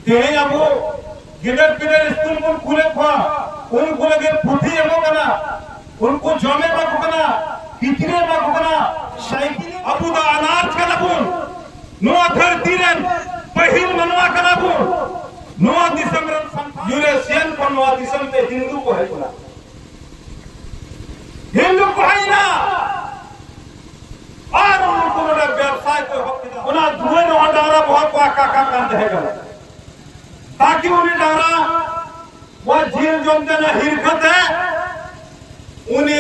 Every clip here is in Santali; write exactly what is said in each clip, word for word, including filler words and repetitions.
ᱛᱮᱦᱮᱧ ᱟᱵᱚ ᱜᱤᱫᱟᱹᱨ ᱯᱤᱫᱟᱹᱨ ᱥᱠᱩᱞ ᱵᱚᱱ ᱠᱩᱞᱮᱫ ᱠᱚᱣᱟ, ᱩᱱᱠᱩ ᱞᱟᱹᱜᱤᱫ ᱯᱩᱛᱷᱤ ᱮᱢᱚᱜ ᱠᱟᱱᱟ, ᱩᱱᱠᱩ ᱡᱚᱢᱮ ᱮᱢᱟ ᱠᱚ ᱠᱟᱱᱟ, ᱠᱤᱪᱨᱤᱡ ᱮᱢᱟ ᱠᱚ ᱠᱟᱱᱟ, ᱥᱟᱭᱠᱮᱞ᱾ ᱟᱵᱚ ᱫᱚ ᱟᱱᱟᱡ ᱠᱟᱱᱟ ᱵᱚᱱ, ᱱᱚᱣᱟ ᱫᱷᱟᱹᱨᱛᱤ ᱨᱮᱱ ᱯᱟᱹᱦᱤᱞ ᱢᱟᱱᱣᱟ ᱠᱟᱱᱟ ᱵᱚᱱ᱾ ᱱᱚᱣᱟ ᱫᱤᱥᱚᱢ ᱨᱮᱱ ᱥᱟᱱᱛᱟᱲ ᱤᱭᱩᱨᱮᱥᱤᱭᱟᱱ ᱠᱷᱚᱱ ᱱᱚᱣᱟ ᱫᱤᱥᱚᱢ ᱛᱮ ᱦᱤᱱᱫᱩ ᱠᱚ ᱦᱮᱡ ᱮᱱᱟ, ᱦᱤᱱᱫᱩ ᱠᱚ ᱦᱮᱡ ᱮᱱᱟ᱾ ᱟᱨ ᱩᱱᱠᱩ ᱱᱚᱰᱮ ᱵᱮᱵᱽᱥᱟᱭ ᱠᱚ ᱮᱦᱚᱵ ᱠᱮᱫᱟ᱾ ᱚᱱᱟ ᱫᱩᱣᱟᱹᱨ ᱨᱮᱦᱚᱸ ᱰᱟᱝᱨᱟ ᱵᱚᱦᱚᱜ ᱠᱚ ᱟᱠᱟ ᱠᱟᱜ ᱠᱟᱱ ᱛᱟᱦᱮᱸ ᱠᱟᱱᱟ, ᱛᱟᱠᱤ ᱩᱱᱤ ᱰᱟᱝᱨᱟ ᱠᱚᱣᱟᱜ ᱡᱤᱞ ᱡᱚᱢ ᱛᱮᱱᱟᱜ ᱦᱤᱨᱠᱟᱹ ᱛᱮ ᱩᱱᱤ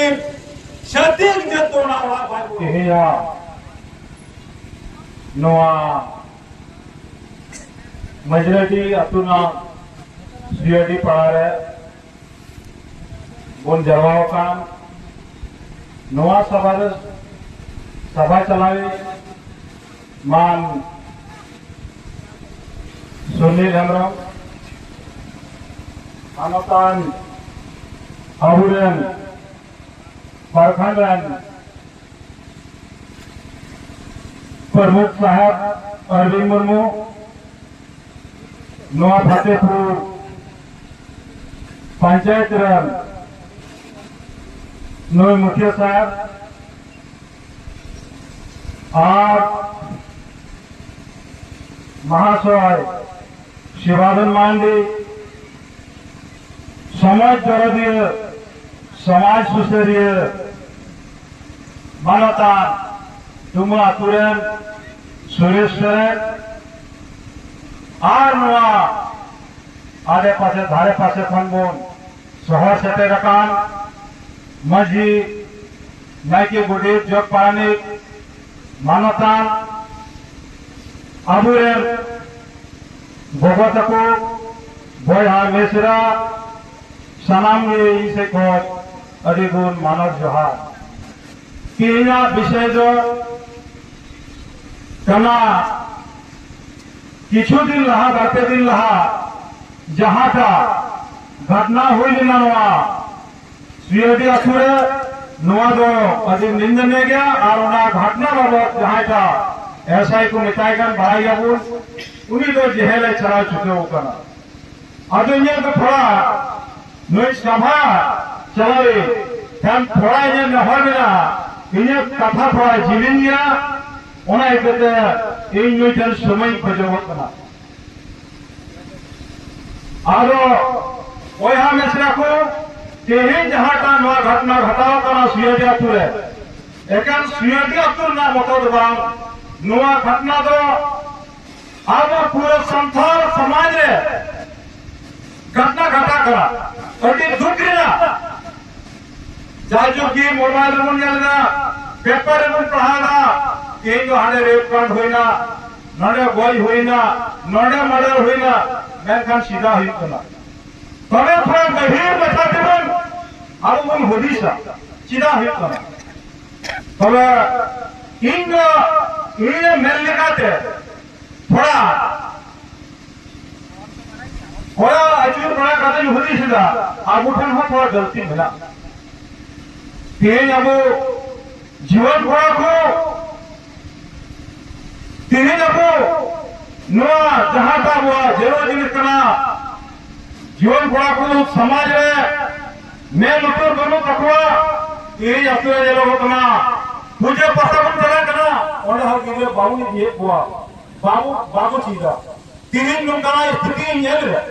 ᱪᱷᱟᱹᱛᱤᱠ ᱡᱟᱹᱛ ᱫᱚ ᱚᱱᱟ ᱚᱲᱟᱜ ᱵᱟᱭ ᱵᱚᱞᱚ᱾ ᱛᱮᱦᱮᱧᱟᱜ ᱱᱚᱣᱟ ᱢᱟᱹᱡᱷᱤᱨᱟᱹᱰᱤ ᱟᱹᱛᱩ ᱨᱮᱱᱟᱜ ᱥᱩᱭᱟᱰᱤ ᱯᱟᱲᱟ ᱨᱮ ᱵᱚᱱ ᱡᱟᱨᱣᱟ ᱟᱠᱟᱱ ᱱᱚᱣᱟ ᱥᱟᱵᱷᱟ ᱨᱮ, ᱥᱟᱵᱷᱟ ᱪᱟᱞᱟᱣᱤᱡ ᱢᱟᱱ ᱥᱩᱱᱤᱞ ᱦᱮᱢᱵᱨᱚᱢ, ᱢᱟᱱᱚᱛᱟᱱ ᱟᱵᱚᱨᱮᱱ ᱯᱨᱚᱠᱷᱚᱸᱰ ᱨᱮᱱ ᱯᱨᱚᱢᱩᱠᱷ ᱥᱟᱦᱮᱵ ᱚᱨᱵᱤᱱᱫ ᱢᱩᱨᱢᱩ, ᱱᱚᱣᱟ ᱯᱷᱟᱛᱮᱯᱩᱨ ᱯᱚᱧᱪᱟᱭᱮᱛ ᱨᱮᱱ ᱱᱩᱭ ᱢᱩᱠᱷᱤᱭᱟᱹ ᱥᱟᱦᱮᱵ ᱟᱨ ᱢᱟᱦᱟᱥᱚᱭ ᱥᱤᱵᱟᱫᱚᱱ ᱢᱟᱱᱰᱤ, ᱥᱚᱢᱟᱡᱽ ᱫᱚᱨᱚᱫᱤᱭᱟᱹ, ᱥᱚᱢᱟᱡᱽ ᱥᱩᱥᱟᱹᱨᱤᱭᱟᱹ, ᱢᱟᱱᱚᱛᱟᱱ ᱰᱩᱢᱩᱨ ᱟᱛᱳ ᱨᱮᱱ ᱥᱩᱨᱮᱥ ᱥᱚᱨᱮᱱ ᱟᱨ ᱱᱚᱣᱟ ᱟᱰᱮ ᱯᱟᱥᱮ ᱫᱷᱟᱨᱮ ᱯᱟᱥᱮ ᱠᱷᱚᱱ ᱵᱚᱱ ᱥᱚᱦᱚᱨ ᱥᱮᱴᱮᱨ ᱟᱠᱟᱱ ᱢᱟᱹᱡᱷᱤ, ᱱᱟᱭᱠᱮ, ᱜᱚᱰᱮᱛ, ᱡᱚᱜᱽ ᱯᱟᱨᱟᱱᱤᱠ, ᱢᱟᱱᱚᱛᱟᱱ, ᱟᱵᱚᱨᱮᱱ ᱜᱚᱜᱚ ᱛᱟᱠᱚ, ᱵᱚᱭᱦᱟ ᱢᱤᱥᱨᱟ, ᱥᱟᱱᱟᱢ ᱜᱮ ᱤᱧ ᱥᱮᱫ ᱠᱷᱚᱱ ᱟᱹᱰᱤ ᱜᱩᱱ ᱢᱟᱱᱚᱛ ᱡᱚᱦᱟᱨ᱾ ᱛᱮᱦᱮᱧᱟᱜ ᱵᱤᱥᱚᱭ ᱫᱚ ᱠᱟᱱᱟ, ᱠᱤᱪᱷᱩ ᱫᱤᱱ ᱞᱟᱦᱟ, ᱵᱟᱨ ᱯᱮ ᱫᱤᱱ ᱞᱟᱦᱟ ᱡᱟᱦᱟᱸᱴᱟᱜ ᱜᱷᱚᱴᱱᱟ ᱦᱩᱭ ᱞᱮᱱᱟ ᱱᱚᱣᱟ ᱥᱩᱭᱟᱰᱤ ᱟᱹᱛᱩ ᱨᱮ, ᱱᱚᱣᱟ ᱫᱚ ᱟᱹᱰᱤ ᱱᱤᱱᱫᱚᱱᱤᱭᱚ ᱜᱮᱭᱟ᱾ ᱟᱨ ᱚᱱᱟ ᱜᱷᱚᱴᱱᱟ ᱵᱟᱵᱚᱫ ᱡᱟᱦᱟᱸᱭᱴᱟᱜ ᱮᱥ ᱟᱭ ᱠᱚ ᱢᱮᱛᱟᱭ ᱠᱟᱱ, ᱵᱟᱲᱟᱭ ᱜᱮᱭᱟᱵᱚᱱ, ᱩᱱᱤ ᱫᱚ ᱡᱮᱦᱮᱞ ᱮ ᱪᱟᱞᱟᱣ ᱪᱷᱩᱴᱟᱹᱣ ᱟᱠᱟᱱᱟ᱾ ᱟᱫᱚ ᱤᱧᱟᱹᱜ ᱫᱚ ᱛᱷᱚᱲᱟ ᱱᱩᱭ ᱥᱟᱵᱷᱟ ᱪᱟᱞᱟᱣᱤᱡ ᱴᱷᱮᱱ ᱛᱷᱚᱲᱟ ᱤᱧᱟᱹᱜ ᱱᱮᱦᱚᱨ ᱢᱮᱱᱟᱜᱼᱟ, ᱤᱧᱟᱹᱜ ᱠᱟᱛᱷᱟ ᱛᱷᱚᱲᱟ ᱡᱤᱞᱤᱧ ᱜᱮᱭᱟ, ᱚᱱᱟ ᱤᱭᱠᱟᱹᱛᱮ ᱤᱧ ᱱᱩᱭ ᱴᱷᱮᱱ ᱥᱚᱢᱚᱭᱤᱧ ᱠᱷᱚᱡᱚᱜᱚᱜ ᱠᱟᱱᱟ᱾ ᱟᱫᱚ ᱵᱚᱭᱦᱟ ᱢᱤᱥᱨᱟ ᱠᱚ, ᱛᱮᱦᱮᱧ ᱡᱟᱦᱟᱸᱴᱟᱜ ᱱᱚᱣᱟ ᱜᱷᱚᱴᱱᱟ ᱜᱷᱚᱴᱟᱣ ᱠᱟᱱᱟ ᱥᱩᱭᱟᱹᱫᱤ ᱟᱹᱛᱩ ᱨᱮ, ᱮᱠᱮᱱ ᱥᱩᱭᱟᱹᱫᱤ ᱟᱹᱛᱩ ᱨᱮᱱᱟᱜ ᱢᱚᱛᱚ ᱫᱚ ᱵᱟᱝ, ᱱᱚᱣᱟ ᱜᱷᱚᱴᱱᱟ ᱫᱚ ᱟᱵᱚ ᱯᱩᱨᱟᱹ ᱥᱟᱱᱛᱟᱲ ᱥᱚᱢᱟᱡᱽ ᱨᱮ ᱜᱷᱚᱴᱱᱟ ᱜᱷᱚᱴᱟᱜ ᱠᱟᱱᱟ, ᱟᱹᱰᱤ ᱫᱩᱠ ᱨᱮᱱᱟᱜ᱾ ᱡᱟᱭᱡᱩᱜᱽ ᱜᱮ ᱢᱳᱵᱟᱭᱤᱞ ᱨᱮᱵᱚᱱ ᱧᱮᱞ ᱮᱫᱟ, ᱯᱮᱯᱟᱨ ᱨᱮᱵᱚᱱ ᱯᱟᱲᱦᱟᱣ ᱮᱫᱟ, ᱛᱮᱦᱮᱧ ᱫᱚ ᱦᱟᱸᱰᱮ ᱨᱮᱯ ᱠᱟᱱᱰ ᱦᱩᱭᱱᱟ, ᱱᱚᱰᱮ ᱜᱚᱡ ᱦᱩᱭᱱᱟ, ᱱᱚᱰᱮ ᱢᱟᱨᱰᱟᱨ ᱦᱩᱭᱱᱟ, ᱢᱮᱱᱠᱷᱟᱱ ᱪᱮᱫᱟᱜ ᱦᱩᱭᱩᱜ ᱠᱟᱱᱟ? ᱛᱚᱵᱮ ᱛᱷᱚᱲᱟ ᱜᱟᱹᱦᱤᱨ ᱢᱟᱪᱷᱟ ᱛᱮᱵᱚᱱ ᱟᱵᱚ ᱵᱚᱱ ᱦᱩᱫᱤᱥᱟ, ᱪᱮᱫᱟᱜ ᱦᱩᱭᱩᱜ ᱠᱟᱱᱟ? ᱛᱚᱵᱮ ᱤᱧ ᱫᱚ ᱤᱧᱟᱹᱜ ᱢᱮᱱ ᱞᱮᱠᱟᱛᱮ ᱛᱷᱚᱲᱟ ᱦᱚᱲᱟᱜ ᱟᱹᱪᱩᱨ ᱵᱟᱲᱟ ᱠᱟᱛᱮᱧ ᱦᱩᱫᱤᱥ ᱮᱫᱟ, ᱟᱵᱚ ᱴᱷᱮᱱ ᱦᱚᱸ ᱛᱷᱚᱲᱟ ᱜᱟᱹᱞᱛᱤ ᱢᱮᱱᱟᱜᱼᱟ᱾ ᱛᱮᱦᱮᱧ ᱟᱵᱚ ᱡᱩᱣᱟᱹᱱ ᱠᱚᱲᱟ ᱠᱚ, ᱛᱮᱦᱮᱧ ᱟᱵᱚ ᱱᱚᱣᱟ ᱡᱟᱦᱟᱸᱴᱟᱜ ᱟᱵᱚᱣᱟᱜ ᱡᱟᱹᱨᱩᱲ ᱡᱤᱱᱤᱥ ᱠᱟᱱᱟ, ᱡᱩᱣᱟᱹᱱ ᱠᱚᱲᱟ ᱠᱚ ᱥᱚᱢᱟᱡᱽ ᱨᱮ ᱢᱮᱫ ᱞᱩᱛᱩᱨ ᱵᱟᱹᱱᱩᱜ ᱛᱟᱠᱚᱣᱟ᱾ ᱛᱮᱦᱮᱧ ᱟᱛᱳ ᱨᱮ ᱧᱮᱞᱚᱜᱚᱜ ᱠᱟᱱᱟ, ᱯᱩᱡᱟᱹ ᱯᱟᱥᱟ ᱵᱚᱱ ᱪᱟᱞᱟᱜ ᱠᱟᱱᱟ, ᱚᱸᱰᱮ ᱦᱚᱸ ᱜᱤᱫᱽᱨᱟᱹ ᱵᱟᱵᱚᱱ ᱤᱫᱤᱭᱮᱫ ᱠᱚᱣᱟ, ᱵᱟᱵᱚ ᱵᱟᱵᱚ ᱪᱮᱫᱟ᱾ ᱛᱮᱦᱮᱧ ᱱᱚᱝᱠᱟᱱᱟᱜ ᱥᱛᱷᱤᱛᱤ ᱧᱮᱞ ᱮᱫᱟ᱾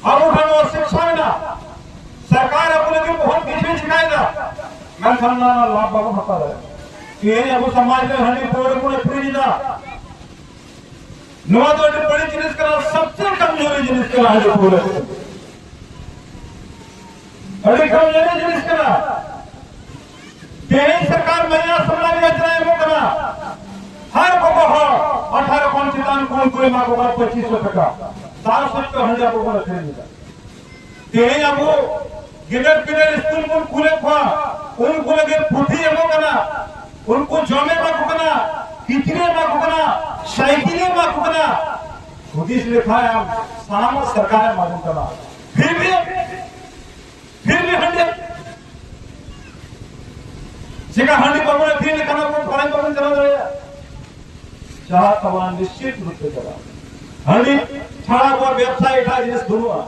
ᱟᱵᱚ ᱴᱷᱮᱱ ᱱᱚᱣᱟ ᱥᱤᱠᱥᱟ ᱢᱮᱱᱟᱜᱼᱟ, ᱥᱚᱨᱠᱟᱨ ᱟᱵᱚ ᱞᱟᱹᱜᱤᱫ ᱵᱚᱦᱩᱛ ᱠᱤᱪᱷᱩᱭ ᱪᱤᱠᱟᱭᱮᱫᱟ, ᱢᱮᱱᱠᱷᱟᱱ ᱚᱱᱟ ᱨᱮᱱᱟᱜ ᱞᱟᱵᱷ ᱵᱟᱵᱚᱱ ᱦᱟᱛᱟᱣ ᱫᱟᱲᱮᱭᱟᱜᱼᱟ᱾ ᱛᱮᱦᱮᱧ ᱟᱵᱚ ᱥᱚᱢᱟᱡᱽ ᱨᱮ ᱦᱟᱺᱰᱤ ᱯᱟᱹᱣᱨᱟᱹ ᱵᱚᱱ ᱟᱹᱠᱷᱨᱤᱧ ᱮᱫᱟ, ᱱᱚᱣᱟ ᱫᱚ ᱟᱹᱰᱤ ᱵᱟᱹᱲᱤᱡ ᱡᱤᱱᱤᱥ ᱠᱟᱱᱟ, ᱥᱚᱵᱪᱮ ᱠᱚᱢᱡᱳᱨᱤ ᱡᱤᱱᱤᱥ ᱠᱟᱱᱟ ᱦᱟᱺᱰᱤ ᱯᱟᱹᱣᱨᱟᱹ᱾ ᱟᱹᱰᱤ ᱠᱚᱢᱡᱳᱨᱤ ᱡᱤᱱᱤᱥ ᱠᱟᱱᱟ᱾ ᱛᱮᱦᱮᱧ ᱥᱚᱨᱠᱟᱨ ᱢᱟᱭᱟ ᱥᱚᱢᱟᱱ ᱭᱳᱡᱚᱱᱟ ᱮᱢᱚᱜ ᱠᱟᱱᱟ᱾ ᱦᱟᱨ ᱜᱚᱜᱚ ᱦᱚᱲ ᱟᱴᱷᱟᱨᱚ ᱠᱷᱚᱱ ᱪᱮᱛᱟᱱ ᱠᱚ ᱩᱱᱠᱩ ᱮᱢᱟ ᱠᱚ ᱠᱟᱱᱟ ᱯᱚᱸᱪᱤᱥ ᱥᱚ ᱴᱟᱠᱟ᱾ ᱥᱟᱨ ᱥᱚᱛᱛᱚ ᱦᱟᱡᱟᱨ ᱠᱚ ᱵᱚᱱ ᱟᱹᱠᱷᱨᱤᱧ ᱮᱫᱟ᱾ ᱛᱮᱦᱮᱧ ᱟᱵᱚ ᱜᱤᱫᱟᱹᱨ ᱯᱤᱫᱟᱹᱨ ᱥᱠᱩᱞ ᱵᱚᱱ ᱠᱩᱞᱮᱫ ᱠᱚᱣᱟ, ᱩᱱᱠᱩ ᱞᱟᱹᱜᱤᱫ ᱯᱩᱛᱷᱤ ᱮᱢᱚᱜ ᱠᱟᱱᱟ, ᱩᱱᱠᱩ ᱡᱚᱢᱮ ᱮᱢᱟ ᱠᱚ ᱠᱟᱱᱟ, ᱠᱤᱪᱨᱤᱡ ᱮᱢᱟ ᱠᱚ ᱠᱟᱱᱟ, ᱥᱟᱭᱠᱮᱞ ᱮᱢᱟ ᱠᱚ ᱠᱟᱱᱟ᱾ ᱦᱩᱫᱤᱥ ᱞᱮᱠᱷᱟᱱ ᱥᱟᱱᱟᱢᱟᱜ ᱥᱚᱨᱠᱟᱨᱮ ᱮᱢᱟ ᱵᱚᱱ ᱠᱟᱱᱟ᱾ ᱯᱷᱤᱨ ᱵᱷᱤ ᱯᱷᱤᱨ ᱵᱷᱤ ᱦᱟᱺᱰᱤ, ᱪᱮᱠᱟ ᱦᱟᱺᱰᱤ ᱵᱟᱵᱚᱱ ᱟᱹᱠᱷᱨᱤᱧ ᱞᱮᱠᱷᱟᱱ ᱟᱵᱚ ᱯᱷᱚᱨᱮᱱ ᱵᱟᱵᱚᱱ ᱪᱟᱞᱟᱣ ᱫᱟᱲᱮᱭᱟᱜᱼᱟ? ᱪᱟᱞᱟᱜ ᱛᱟᱵᱚᱱᱟ, ᱱᱤᱥᱪᱤᱛ ᱨᱩᱯ ᱛᱮ ᱪᱟᱞᱟᱜᱼᱟ᱾ ᱦᱟᱺᱰᱤ ᱪᱷᱟᱲᱟ ᱟᱵᱚᱣᱟᱜ ᱵᱮᱵᱽᱥᱟ ᱮᱴᱟᱜ ᱡᱤᱱᱤᱥ ᱵᱟᱹᱱᱩᱜᱼᱟ᱾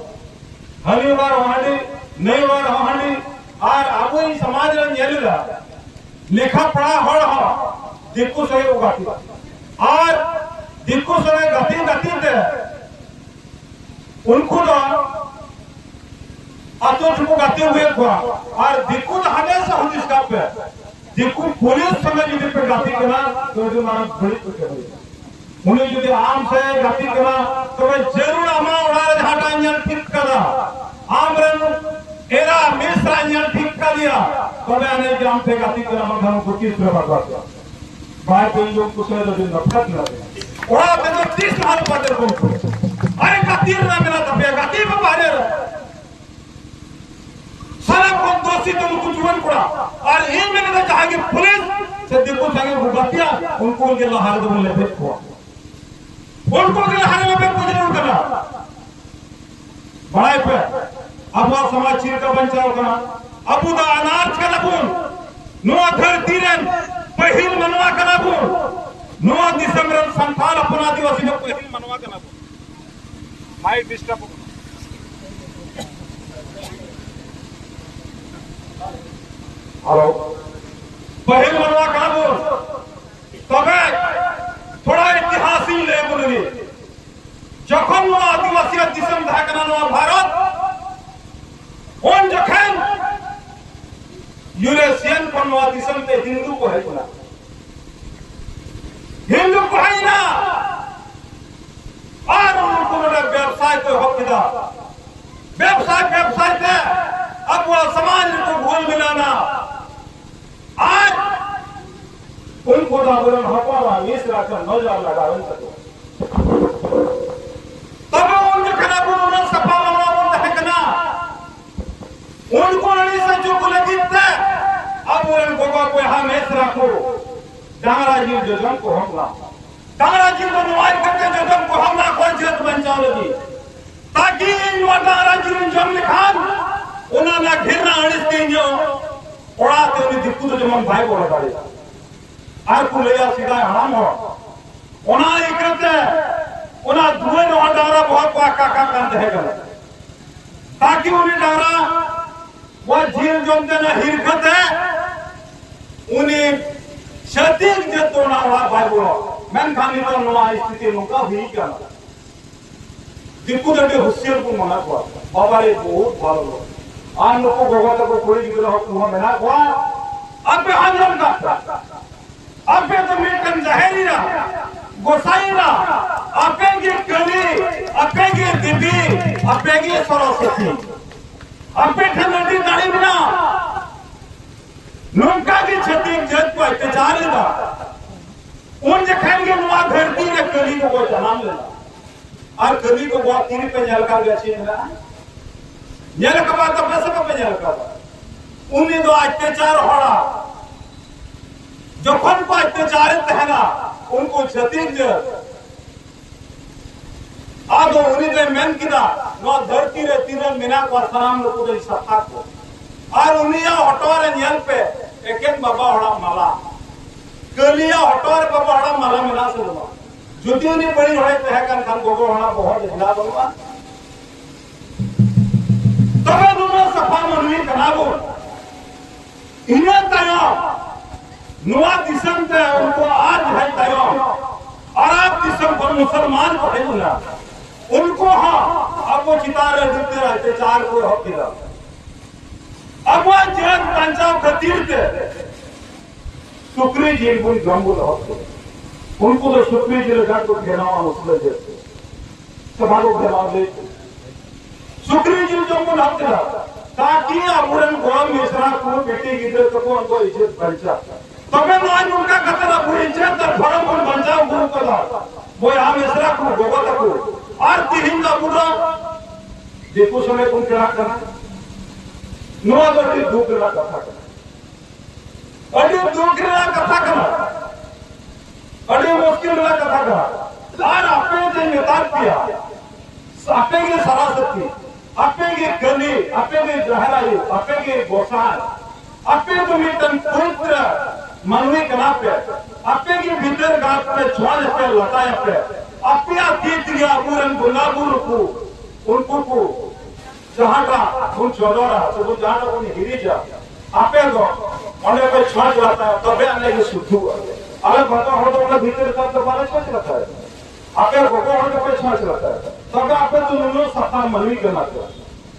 ᱦᱟᱺᱰᱤ ᱦᱚᱲ ᱦᱚᱸ ᱦᱟᱺᱰᱤ, ᱱᱟᱹᱭ ᱦᱚᱲ ᱦᱚᱸ ᱦᱟᱺᱰᱤ, ᱟᱨ ᱟᱵᱚ ᱥᱚᱢᱟᱡᱽ ᱨᱮ ᱧᱮᱞ ᱮᱫᱟ, ᱞᱮᱠᱷᱟ ᱯᱚᱲᱟ ᱦᱚᱲ ᱦᱚᱸ ᱫᱤᱠᱩ ᱥᱚᱸᱜᱮ ᱠᱚ ᱜᱟᱛᱮᱜᱼᱟ᱾ ᱟᱨ ᱫᱤᱠᱩ ᱥᱚᱸᱜᱮ ᱜᱟᱛᱮ ᱜᱟᱛᱮ ᱛᱮ ᱩᱱᱠᱩ ᱫᱚ ᱟᱛᱳ ᱨᱮᱠᱚ ᱜᱟᱛᱮ ᱦᱩᱭᱮᱫ ᱠᱚᱣᱟ᱾ ᱟᱨ ᱫᱤᱠᱩ ᱫᱚ ᱦᱟᱢᱮᱥᱟ ᱦᱩᱫᱤᱥ ᱠᱟᱜ ᱯᱮ, ᱫᱤᱠᱩ ᱯᱩᱞᱤᱥ ᱥᱚᱸᱜᱮ ᱡᱩᱫᱤ ᱯᱮ ᱜᱟᱛᱮ ᱠᱟᱱᱟ, ᱛᱚ ᱟᱹᱰᱤ ᱢᱟᱨᱟᱝ ᱵᱟᱹᱲᱤᱡ ᱯᱮ ᱠᱟᱹᱢᱤᱭᱮᱫᱟ᱾ ᱩᱱᱤ ᱡᱩᱫᱤ ᱟᱢ ᱥᱮ ᱜᱟᱛᱮ ᱠᱟᱱᱟ, ᱛᱚᱵᱮ ᱡᱟᱹᱨᱩᱲ ᱟᱢᱟᱜ ᱚᱲᱟᱜ ᱨᱮ ᱡᱟᱦᱟᱸᱴᱟᱜ ᱧᱮᱞ ᱴᱷᱤᱠ ᱠᱟᱫᱟ, ᱟᱢᱨᱮᱱ ᱮᱨᱟ ᱢᱤᱥᱨᱟ ᱧᱮᱞ ᱴᱷᱤᱠ ᱠᱟᱫᱮᱭᱟ, ᱛᱚᱵᱮ ᱟᱹᱱᱤᱡ ᱜᱮ ᱟᱢ ᱥᱮ ᱜᱟᱛᱮ ᱠᱟᱱᱟ, ᱵᱟᱝᱠᱷᱟᱱ ᱩᱱᱠᱩ ᱛᱤᱥ ᱨᱮ ᱵᱟᱠᱚ ᱜᱟᱛᱮᱜᱼᱟ᱾ ᱵᱟᱭ ᱛᱮ ᱤᱧ ᱫᱚ ᱩᱱᱠᱩ ᱥᱚᱸᱜᱮ ᱫᱚ ᱟᱹᱰᱤ ᱱᱚᱯᱷᱨᱚᱛ ᱢᱮᱱᱟᱜ ᱛᱤᱧᱟ᱾ ᱚᱲᱟᱜ ᱛᱮᱫᱚ ᱛᱤᱥ ᱞᱟᱦᱟ ᱨᱮ ᱵᱟᱫᱮᱨ ᱠᱚ ᱩᱱᱠᱩ᱾ ᱟᱨᱮ ᱜᱟᱛᱮ ᱨᱮᱱᱟᱜ ᱢᱮᱱᱟᱜ ᱛᱟᱯᱮᱭᱟ, ᱜᱟᱛᱮ ᱯᱮ ᱵᱟᱦᱨᱮ ᱨᱮ᱾ ᱥᱟᱱᱟᱢ ᱠᱷᱚᱱ ᱫᱳᱥᱤ ᱫᱚ ᱱᱩᱠᱩ ᱡᱩᱣᱟᱹᱱ ᱠᱚᱲᱟ᱾ ᱟᱨ ᱤᱧ ᱢᱮᱱᱮᱫᱟ ᱡᱟᱦᱟᱸᱭ ᱜᱮ ᱯᱩᱞᱤᱥ ᱥᱮ ᱫᱤᱠᱩ ᱥᱚᱸᱜᱮ ᱠᱚ ᱜᱟᱛᱮᱜᱼᱟ, ᱩᱱᱠᱩ ᱜᱮ ᱞᱟᱦᱟ ᱨᱮᱫᱚ ᱵᱚᱱ ᱞᱮᱵᱮᱫ ᱠᱚᱣᱟ᱾ ᱩᱱᱠᱩ ᱜᱮ ᱞᱟᱦᱟ ᱨᱮ ᱞᱮᱵᱮᱫ ᱠᱚ ᱡᱟᱹᱨᱩᱲ ᱠᱟᱱᱟ᱾ ᱵᱟᱲᱟᱭ ᱯᱮ, ᱟᱵᱚᱣᱟᱜ ᱥᱚᱢᱟᱡᱽ ᱪᱮᱫ ᱞᱮᱠᱟ ᱵᱟᱧᱪᱟᱣ ᱠᱟᱱᱟ᱾ ᱟᱵᱚ ᱫᱚ ᱟᱱᱟᱨ ᱠᱟᱱᱟ ᱵᱚᱱ᱾ ᱱᱚᱣᱟ ᱫᱷᱟᱹᱨᱛᱤ ᱨᱮᱱ ᱯᱟᱹᱦᱤᱞ ᱢᱟᱱᱣᱟ ᱠᱟᱱᱟ ᱵᱚᱱ᱾ ᱱᱚᱣᱟ ᱫᱤᱥᱚᱢ ᱨᱮᱱ ᱥᱟᱱᱛᱟᱲ ᱦᱚᱯᱚᱱ ᱟᱹᱫᱤᱵᱟᱹᱥᱤ ᱫᱚ ᱯᱟᱹᱦᱤᱞ ᱢᱟᱱᱣᱟ ᱠᱟᱱᱟ ᱵᱚᱱ᱾ ᱢᱟᱭᱤᱠ ᱰᱤᱥᱴᱟᱨᱵᱚᱜ ᱠᱟᱱᱟ᱾ ᱦᱮᱞᱳ, ᱯᱟᱹᱦᱤᱞ ᱢᱟᱱᱣᱟ ᱠᱟᱱᱟ ᱵᱚᱱ᱾ ᱛᱚᱵᱮ ᱛᱷᱚᱲᱟ ᱤᱛᱤᱦᱟᱥ ᱤᱧ ᱞᱟᱹᱭ ᱵᱚᱱ ᱞᱮᱜᱮ᱾ ᱡᱚᱠᱷᱚᱱ ᱱᱚᱣᱟ ᱟᱹᱫᱤᱵᱟᱹᱥᱤᱭᱟᱜ ᱫᱤᱥᱚᱢ ᱛᱟᱦᱮᱸ ᱠᱟᱱᱟ ᱱᱚᱣᱟ ᱵᱷᱟᱨᱚᱛ, ᱩᱱ ᱡᱚᱠᱷᱮᱱ ᱤᱭᱩᱨᱮᱥᱤᱭᱟᱱ ᱠᱷᱚᱱ ᱱᱚᱣᱟ ᱫᱤᱥᱚᱢ ᱛᱮ ᱦᱤᱱᱫᱩ ᱠᱚ ᱦᱮᱡ ᱮᱱᱟ᱾ ᱦᱤᱱᱫᱩ ᱠᱚ ᱦᱮᱡ ᱮᱱᱟ᱾ ᱟᱨ ᱩᱱᱠᱩ ᱱᱚᱰᱮ ᱵᱮᱵᱽᱥᱟᱭ ᱠᱚ ᱮᱦᱚᱵ ᱠᱮᱫᱟ᱾ ᱵᱮᱵᱽᱥᱟᱭ ᱵᱮᱵᱽᱥᱟᱭ ᱛᱮ ᱟᱵᱚᱣᱟᱜ ᱥᱚᱢᱟᱡᱽ ᱨᱮᱠᱚ ᱜᱷᱩᱞ ᱢᱤᱞᱟᱹᱣ ᱮᱱᱟ᱾ ᱟᱨ ᱩᱱᱠᱩ ᱫᱚ ᱟᱵᱚᱨᱮᱱ ᱦᱚᱯᱚᱱ ᱮᱨᱟ ᱢᱤᱥᱨᱟ ᱠᱚ ᱱᱚᱡᱚᱨ ᱞᱟᱜᱟᱣ ᱮᱱ ᱛᱟᱠᱚᱣᱟ᱾ ᱛᱚᱵᱮ ᱩᱱ ᱡᱚᱠᱷᱚᱱ ᱟᱵᱚ ᱩᱱᱟᱹᱜ ᱥᱟᱯᱷᱟ ᱢᱟᱱᱣᱟ ᱵᱚᱱ ᱛᱟᱦᱮᱸ ᱠᱟᱱᱟ, ᱩᱱᱠᱩ ᱟᱹᱲᱤᱥ ᱦᱚᱪᱚ ᱠᱚ ᱞᱟᱹᱜᱤᱫ ᱛᱮ ᱟᱵᱚᱨᱮᱱ ᱜᱚᱜᱚ ᱵᱚᱭᱦᱟ ᱢᱤᱥᱨᱟ ᱠᱚ ᱰᱟᱝᱨᱟ ᱡᱤᱞ ᱡᱚᱡᱚᱢ ᱠᱚ ᱦᱚᱯᱚᱱᱟ᱾ ᱰᱟᱝᱨᱟ ᱡᱤᱞ ᱫᱚ ᱱᱚᱣᱟ ᱤᱠᱷᱟᱹᱛᱮ ᱡᱚᱡᱚᱢ ᱠᱚ ᱦᱚᱯᱚᱱᱟ ᱠᱚ ᱡᱟᱹᱛ ᱵᱟᱧᱪᱟᱣ ᱞᱟᱹᱜᱤᱫ᱾ ᱛᱟᱠᱤ ᱤᱧ ᱱᱚᱣᱟ ᱰᱟᱝᱨᱟ ᱡᱤᱞ ᱤᱧ ᱡᱚᱢ ᱞᱮᱠᱷᱟᱱ ᱚᱱᱟ ᱨᱮᱱᱟᱜ ᱜᱷᱮᱨᱱᱟ ᱟᱹᱲᱤᱥ ᱛᱮ ᱤᱧ ᱫᱚ ᱚᱲᱟᱜ ᱛᱮ ᱩᱱᱤ ᱫᱤᱠᱩ ᱫᱚ ᱡᱮᱢᱚᱱ ᱵᱟᱭ ᱵᱚᱞᱚ ᱫᱟᱲᱮᱭᱟᱜᱼᱟ᱾ ᱟᱨ ᱠᱚ ᱞᱟᱹᱭᱟ ᱥᱮᱫᱟᱭ ᱦᱟᱲᱟᱢ ᱦᱚᱲ, ᱚᱱᱟ ᱤᱠᱟᱹᱛᱮ ᱚᱱᱟ ᱫᱩᱣᱟᱹᱨ ᱨᱮᱦᱚᱸ ᱰᱟᱝᱨᱟ ᱵᱚᱦᱚᱜ ᱠᱚ ᱟᱠᱟ ᱠᱟᱜ ᱠᱟᱱ ᱛᱟᱦᱮᱸ ᱠᱟᱱᱟ, ᱛᱟᱠᱤ ᱩᱱᱤ ᱰᱟᱝᱨᱟ ᱵᱚᱦᱚᱜ ᱡᱤᱞ ᱡᱚᱢ ᱛᱮᱱᱟ ᱦᱤᱨ ᱠᱟᱛᱮ ᱩᱱᱤ ᱪᱷᱟᱹᱛᱤᱠ ᱡᱟᱹᱛ ᱫᱚ ᱚᱱᱟ ᱚᱲᱟᱜ ᱵᱟᱭ ᱵᱚᱞᱚ᱾ ᱢᱮᱱᱠᱷᱟᱱ ᱱᱤᱛᱚᱜ ᱱᱚᱣᱟ ᱥᱛᱷᱤᱛᱤ ᱱᱚᱝᱠᱟ ᱦᱩᱭ ᱠᱟᱱᱟ, ᱫᱤᱠᱩ ᱫᱚ ᱟᱹᱰᱤ ᱦᱩᱥᱤᱭᱟᱹᱨ ᱠᱚ ᱢᱟᱱᱟ ᱠᱚᱣᱟ, ᱵᱟᱵᱟ ᱨᱮ ᱵᱚᱦᱩᱛ ᱵᱷᱟᱞᱚ ᱞᱚᱜ᱾ ᱟᱨ ᱱᱩᱠᱩ ᱜᱚᱜᱚ ᱛᱟᱠᱚ ᱠᱩᱲᱤ ᱜᱤᱫᱽᱨᱟᱹ ᱦᱚᱯᱚᱱ ᱦᱚᱸ ᱢᱮᱱᱟᱜ ᱠᱚᱣᱟ, ᱟᱯᱮ ᱟᱸᱡᱚᱢ ᱠᱟᱜ ᱯᱮ, ᱟᱯᱮ ᱫᱚ ᱢᱤᱫᱴᱟᱝ ᱡᱟᱦᱮᱨ ᱮᱨᱟ, ᱜᱚᱸᱥᱟᱭ ᱮᱨᱟ, ᱟᱯᱮ ᱜᱮ ᱠᱟᱹᱞᱤ, ᱟᱯᱮ ᱜᱮ ᱫᱮᱵᱤ, ᱟᱯᱮ ᱜᱮ ᱥᱚᱨᱚᱥᱚᱛᱤ, ᱟᱯᱮ ᱴᱷᱮᱱ ᱟᱹᱰᱤ ᱫᱟᱲᱮ ᱢᱮᱱᱟᱜᱼᱟ᱾ ᱱᱚᱝᱠᱟ ᱜᱮ ᱪᱷᱟᱹᱛᱤᱠ ᱡᱟᱹᱛ ᱠᱚ ᱚᱛᱛᱟᱪᱟᱨ ᱮᱫᱟ᱾ ᱩᱱ ᱡᱚᱠᱷᱟᱱ ᱜᱮ ᱱᱚᱣᱟ ᱫᱷᱟᱹᱨᱛᱤ ᱨᱮ ᱠᱟᱹᱞᱤ ᱠᱚᱠᱚ ᱡᱟᱱᱟᱢ ᱞᱮᱱᱟ᱾ ᱟᱨ ᱠᱟᱹᱞᱤ ᱠᱚ ᱵᱚᱦᱚᱜ ᱛᱤ ᱨᱮᱯᱮ ᱧᱮᱞ ᱠᱟᱜ ᱜᱮᱭᱟ, ᱪᱮᱫ ᱢᱮᱱᱟᱜᱼᱟ? ᱧᱮᱞ ᱠᱟᱫᱟ ᱛᱚ ᱯᱮ ᱥᱮ ᱵᱟᱯᱮ ᱧᱮᱞ ᱠᱟᱫᱟ? ᱩᱱᱤ ᱫᱚ ᱚᱛᱛᱟᱪᱟᱨ ᱦᱚᱲᱟ᱾ ᱡᱚᱠᱷᱚᱱ ᱠᱚ ᱚᱛᱛᱟᱪᱟᱨᱮᱫ ᱛᱟᱦᱮᱱᱟ ᱩᱱᱠᱩ ᱪᱷᱟᱹᱛᱤᱠ ᱡᱟᱹᱛ, ᱟᱫᱚ ᱩᱱᱤ ᱫᱚᱭ ᱢᱮᱱ ᱠᱮᱫᱟ, ᱱᱚᱣᱟ ᱫᱷᱟᱹᱨᱛᱤ ᱨᱮ ᱛᱤᱱᱟᱹᱜ ᱢᱮᱱᱟᱜ ᱠᱚᱣᱟ ᱥᱟᱱᱟᱢ ᱱᱩᱠᱩ ᱫᱚᱧ ᱥᱟᱯᱷᱟ ᱠᱚᱣᱟ᱾ ᱟᱨ ᱩᱱᱤᱭᱟᱜ ᱦᱚᱴᱚᱜ ᱨᱮ ᱧᱮᱞ ᱯᱮ, ᱮᱠᱮᱱ ᱵᱟᱵᱟ ᱦᱚᱲᱟᱜ ᱢᱟᱞᱟ᱾ ᱠᱟᱹᱞᱤᱭᱟᱜ ᱦᱚᱴᱚᱜ ᱨᱮ ᱵᱟᱵᱟ ᱦᱚᱲᱟᱜ ᱢᱟᱞᱟ ᱢᱮᱱᱟᱜ ᱥᱮ ᱵᱟᱹᱱᱩᱜᱼᱟ? ᱡᱩᱫᱤ ᱩᱱᱤ ᱵᱟᱹᱲᱤᱡ ᱦᱚᱲᱮ ᱛᱟᱦᱮᱸ ᱠᱟᱱ ᱠᱷᱟᱱ ᱜᱚᱜᱚ ᱦᱚᱲᱟᱜ ᱵᱚᱦᱚᱜ ᱨᱮ ᱦᱮᱱᱟᱜ ᱵᱟᱹᱱᱩᱜᱼᱟ? ᱛᱚᱵᱮ ᱱᱩᱱᱟᱹᱜ ᱥᱟᱯᱷᱟ ᱢᱟᱹᱱᱢᱤ ᱠᱟᱱᱟ ᱵᱚᱱ᱾ ᱤᱱᱟᱹ ᱛᱟᱭᱚᱢ ᱱᱚᱣᱟ ᱫᱤᱥᱚᱢ ᱛᱮ ᱩᱱᱠᱩ ᱟᱨ ᱡᱟᱦᱟᱸᱭ ᱛᱟᱭᱚᱢ ᱟᱨᱟᱵ ᱫᱤᱥᱚᱢ ᱠᱷᱚᱱ ᱢᱩᱥᱚᱞᱢᱟᱱ ᱠᱚ ᱦᱮᱡ ᱮᱱᱟ, ᱩᱱᱠᱩ ᱦᱚᱸ ᱟᱵᱚ ᱪᱮᱛᱟᱱ ᱨᱮ ᱟᱹᱰᱤ ᱩᱛᱟᱹᱨ ᱚᱛᱛᱟᱪᱟᱨ ᱠᱚ ᱮᱦᱚᱵ ᱠᱮᱫᱟ᱾ ᱟᱵᱚᱣᱟᱜ ᱡᱟᱹᱛ ᱵᱟᱧᱪᱟᱣ ᱠᱷᱟᱹᱛᱤᱨ ᱛᱮ ᱥᱩᱠᱨᱤ ᱡᱤᱞ ᱵᱚᱱ ᱡᱚᱢ ᱵᱚᱱ ᱮᱦᱚᱵ ᱠᱮᱫᱟ᱾ ᱩᱱᱠᱩ ᱫᱚ ᱥᱩᱠᱨᱤ ᱡᱤᱞ ᱞᱮᱠᱟ ᱠᱚ ᱵᱮᱱᱟᱣᱟ ᱢᱩᱥᱞᱟᱹ ᱡᱟᱹᱛ ᱫᱚ᱾ ᱥᱮ ᱵᱟᱠᱚ ᱵᱮᱱᱟᱣ ᱞᱟᱹᱭ ᱠᱮᱫᱟ᱾ ᱥᱩᱠᱨᱤ ᱡᱤᱞ ᱡᱚᱢ ᱵᱚᱱ ᱮᱦᱚᱵ ᱠᱮᱫᱟ᱾ ᱛᱟᱠᱤ ᱟᱵᱚᱨᱮᱱ ᱜᱚᱲᱚᱢ ᱢᱤᱥᱨᱟ ᱠᱚ, ᱵᱤᱴᱤ ᱜᱤᱫᱽᱨᱟᱹ ᱛᱟᱠᱚ ᱩᱱᱠᱩ ᱤᱡᱽᱡᱚᱛ ᱵᱟᱧᱪᱟᱣ᱾ ᱛᱚᱵᱮ ᱱᱚᱜᱼᱚᱭ ᱱᱚᱝᱠᱟ ᱠᱟᱛᱮ ᱟᱵᱚ ᱤᱡᱽᱡᱚᱛ ᱟᱨ ᱫᱷᱚᱨᱚᱢ ᱵᱚᱱ ᱵᱟᱧᱪᱟᱣ ᱟᱹᱜᱩ ᱠᱟᱫᱟ᱾ ᱵᱚᱭᱦᱟ ᱢᱤᱥᱨᱟ ᱠᱚ, ᱜᱚᱜᱚ ᱛᱟᱠᱚ, ᱟᱨ ᱛᱤᱦᱤᱧ ᱫᱚ ᱟᱵᱚ ᱫᱚ ᱫᱤᱠᱩ ᱥᱚᱸᱜᱮ ᱵᱚᱱ ᱯᱮᱲᱟᱜ ᱠᱟᱱᱟ᱾ ᱱᱚᱣᱟ ᱫᱚ ᱟᱹᱰᱤ ᱫᱩᱠ ᱨᱮᱱᱟᱜ ᱠᱟᱛᱷᱟ ᱠᱟᱱᱟ᱾ ᱟᱹᱰᱤ ᱫᱩᱠ ᱨᱮᱱᱟᱜ ᱠᱟᱛᱷᱟ ᱠᱟᱱᱟ, ᱟᱹᱰᱤ ᱢᱩᱥᱠᱤᱞ ᱨᱮᱱᱟᱜ ᱠᱟᱛᱷᱟ ᱠᱟᱱᱟ᱾ ᱟᱨ ᱟᱯᱮ ᱡᱮ ᱢᱮᱛᱟ ᱯᱮᱭᱟ, ᱟᱯᱮ ᱜᱮ ᱥᱟᱨᱟᱥᱚᱛᱤ, ᱟᱯᱮ ᱜᱮ ᱠᱟᱹᱞᱤ, ᱟᱯᱮ ᱜᱮ ᱡᱟᱦᱮᱨ ᱟᱭᱳ, ᱟᱯᱮ ᱜᱮ ᱜᱚᱸᱥᱟᱭ, ᱟᱯᱮ ᱫᱚ ᱢᱤᱫᱴᱟᱝ ᱯᱚᱵᱤᱛᱨᱚ ᱢᱟᱹᱱᱢᱤ ᱠᱟᱱᱟ ᱯᱮ, ᱟᱯᱮ ᱜᱮ ᱵᱷᱤᱛᱟᱹᱨ ᱜᱟᱲ ᱯᱮ ᱪᱷᱚᱸᱪ ᱟᱯᱮ, ᱞᱟᱴᱟᱭ ᱟᱯᱮ, ᱟᱯᱮᱭᱟᱜ ᱛᱤ ᱛᱮᱜᱮ ᱟᱵᱚᱨᱮᱱ ᱵᱚᱸᱜᱟ ᱵᱩᱨᱩ ᱠᱚ, ᱩᱱᱠᱩ ᱠᱚ ᱡᱟᱦᱟᱸᱴᱟᱜ ᱵᱚᱱ ᱪᱚᱰᱚᱨᱟ ᱥᱮ ᱵᱚᱱ ᱡᱟᱦᱟᱸᱴᱟᱜ ᱵᱚᱱ ᱦᱤᱨᱤᱡᱟ, ᱟᱯᱮ ᱫᱚ ᱚᱸᱰᱮ ᱯᱮ ᱪᱷᱚᱸᱪ ᱞᱟᱴᱟᱭᱟ, ᱛᱚᱵᱮ ᱟᱹᱱᱤᱡ ᱜᱮ ᱥᱩᱫᱷᱩᱜᱼᱟ᱾ ᱟᱞᱮ ᱵᱟᱵᱟ ᱦᱚᱲ ᱫᱚ ᱚᱱᱟ ᱵᱷᱤᱛᱟᱹᱨ ᱜᱟᱲ ᱫᱚ ᱵᱟᱞᱮ ᱪᱷᱚᱸᱪ ᱞᱟᱴᱟᱭᱟ᱾ ᱟᱯᱮ ᱜᱚᱜᱚ ᱦᱚᱲ ᱫᱚᱯᱮ ᱪᱷᱚᱸᱪ ᱞᱟᱴᱟᱭᱟ, ᱛᱚᱵᱮ ᱟᱯᱮ ᱫᱚ ᱱᱩᱱᱟᱹᱜ ᱥᱟᱯᱷᱟ ᱢᱟᱹᱱᱢᱤ ᱠᱟᱱᱟ ᱯᱮ᱾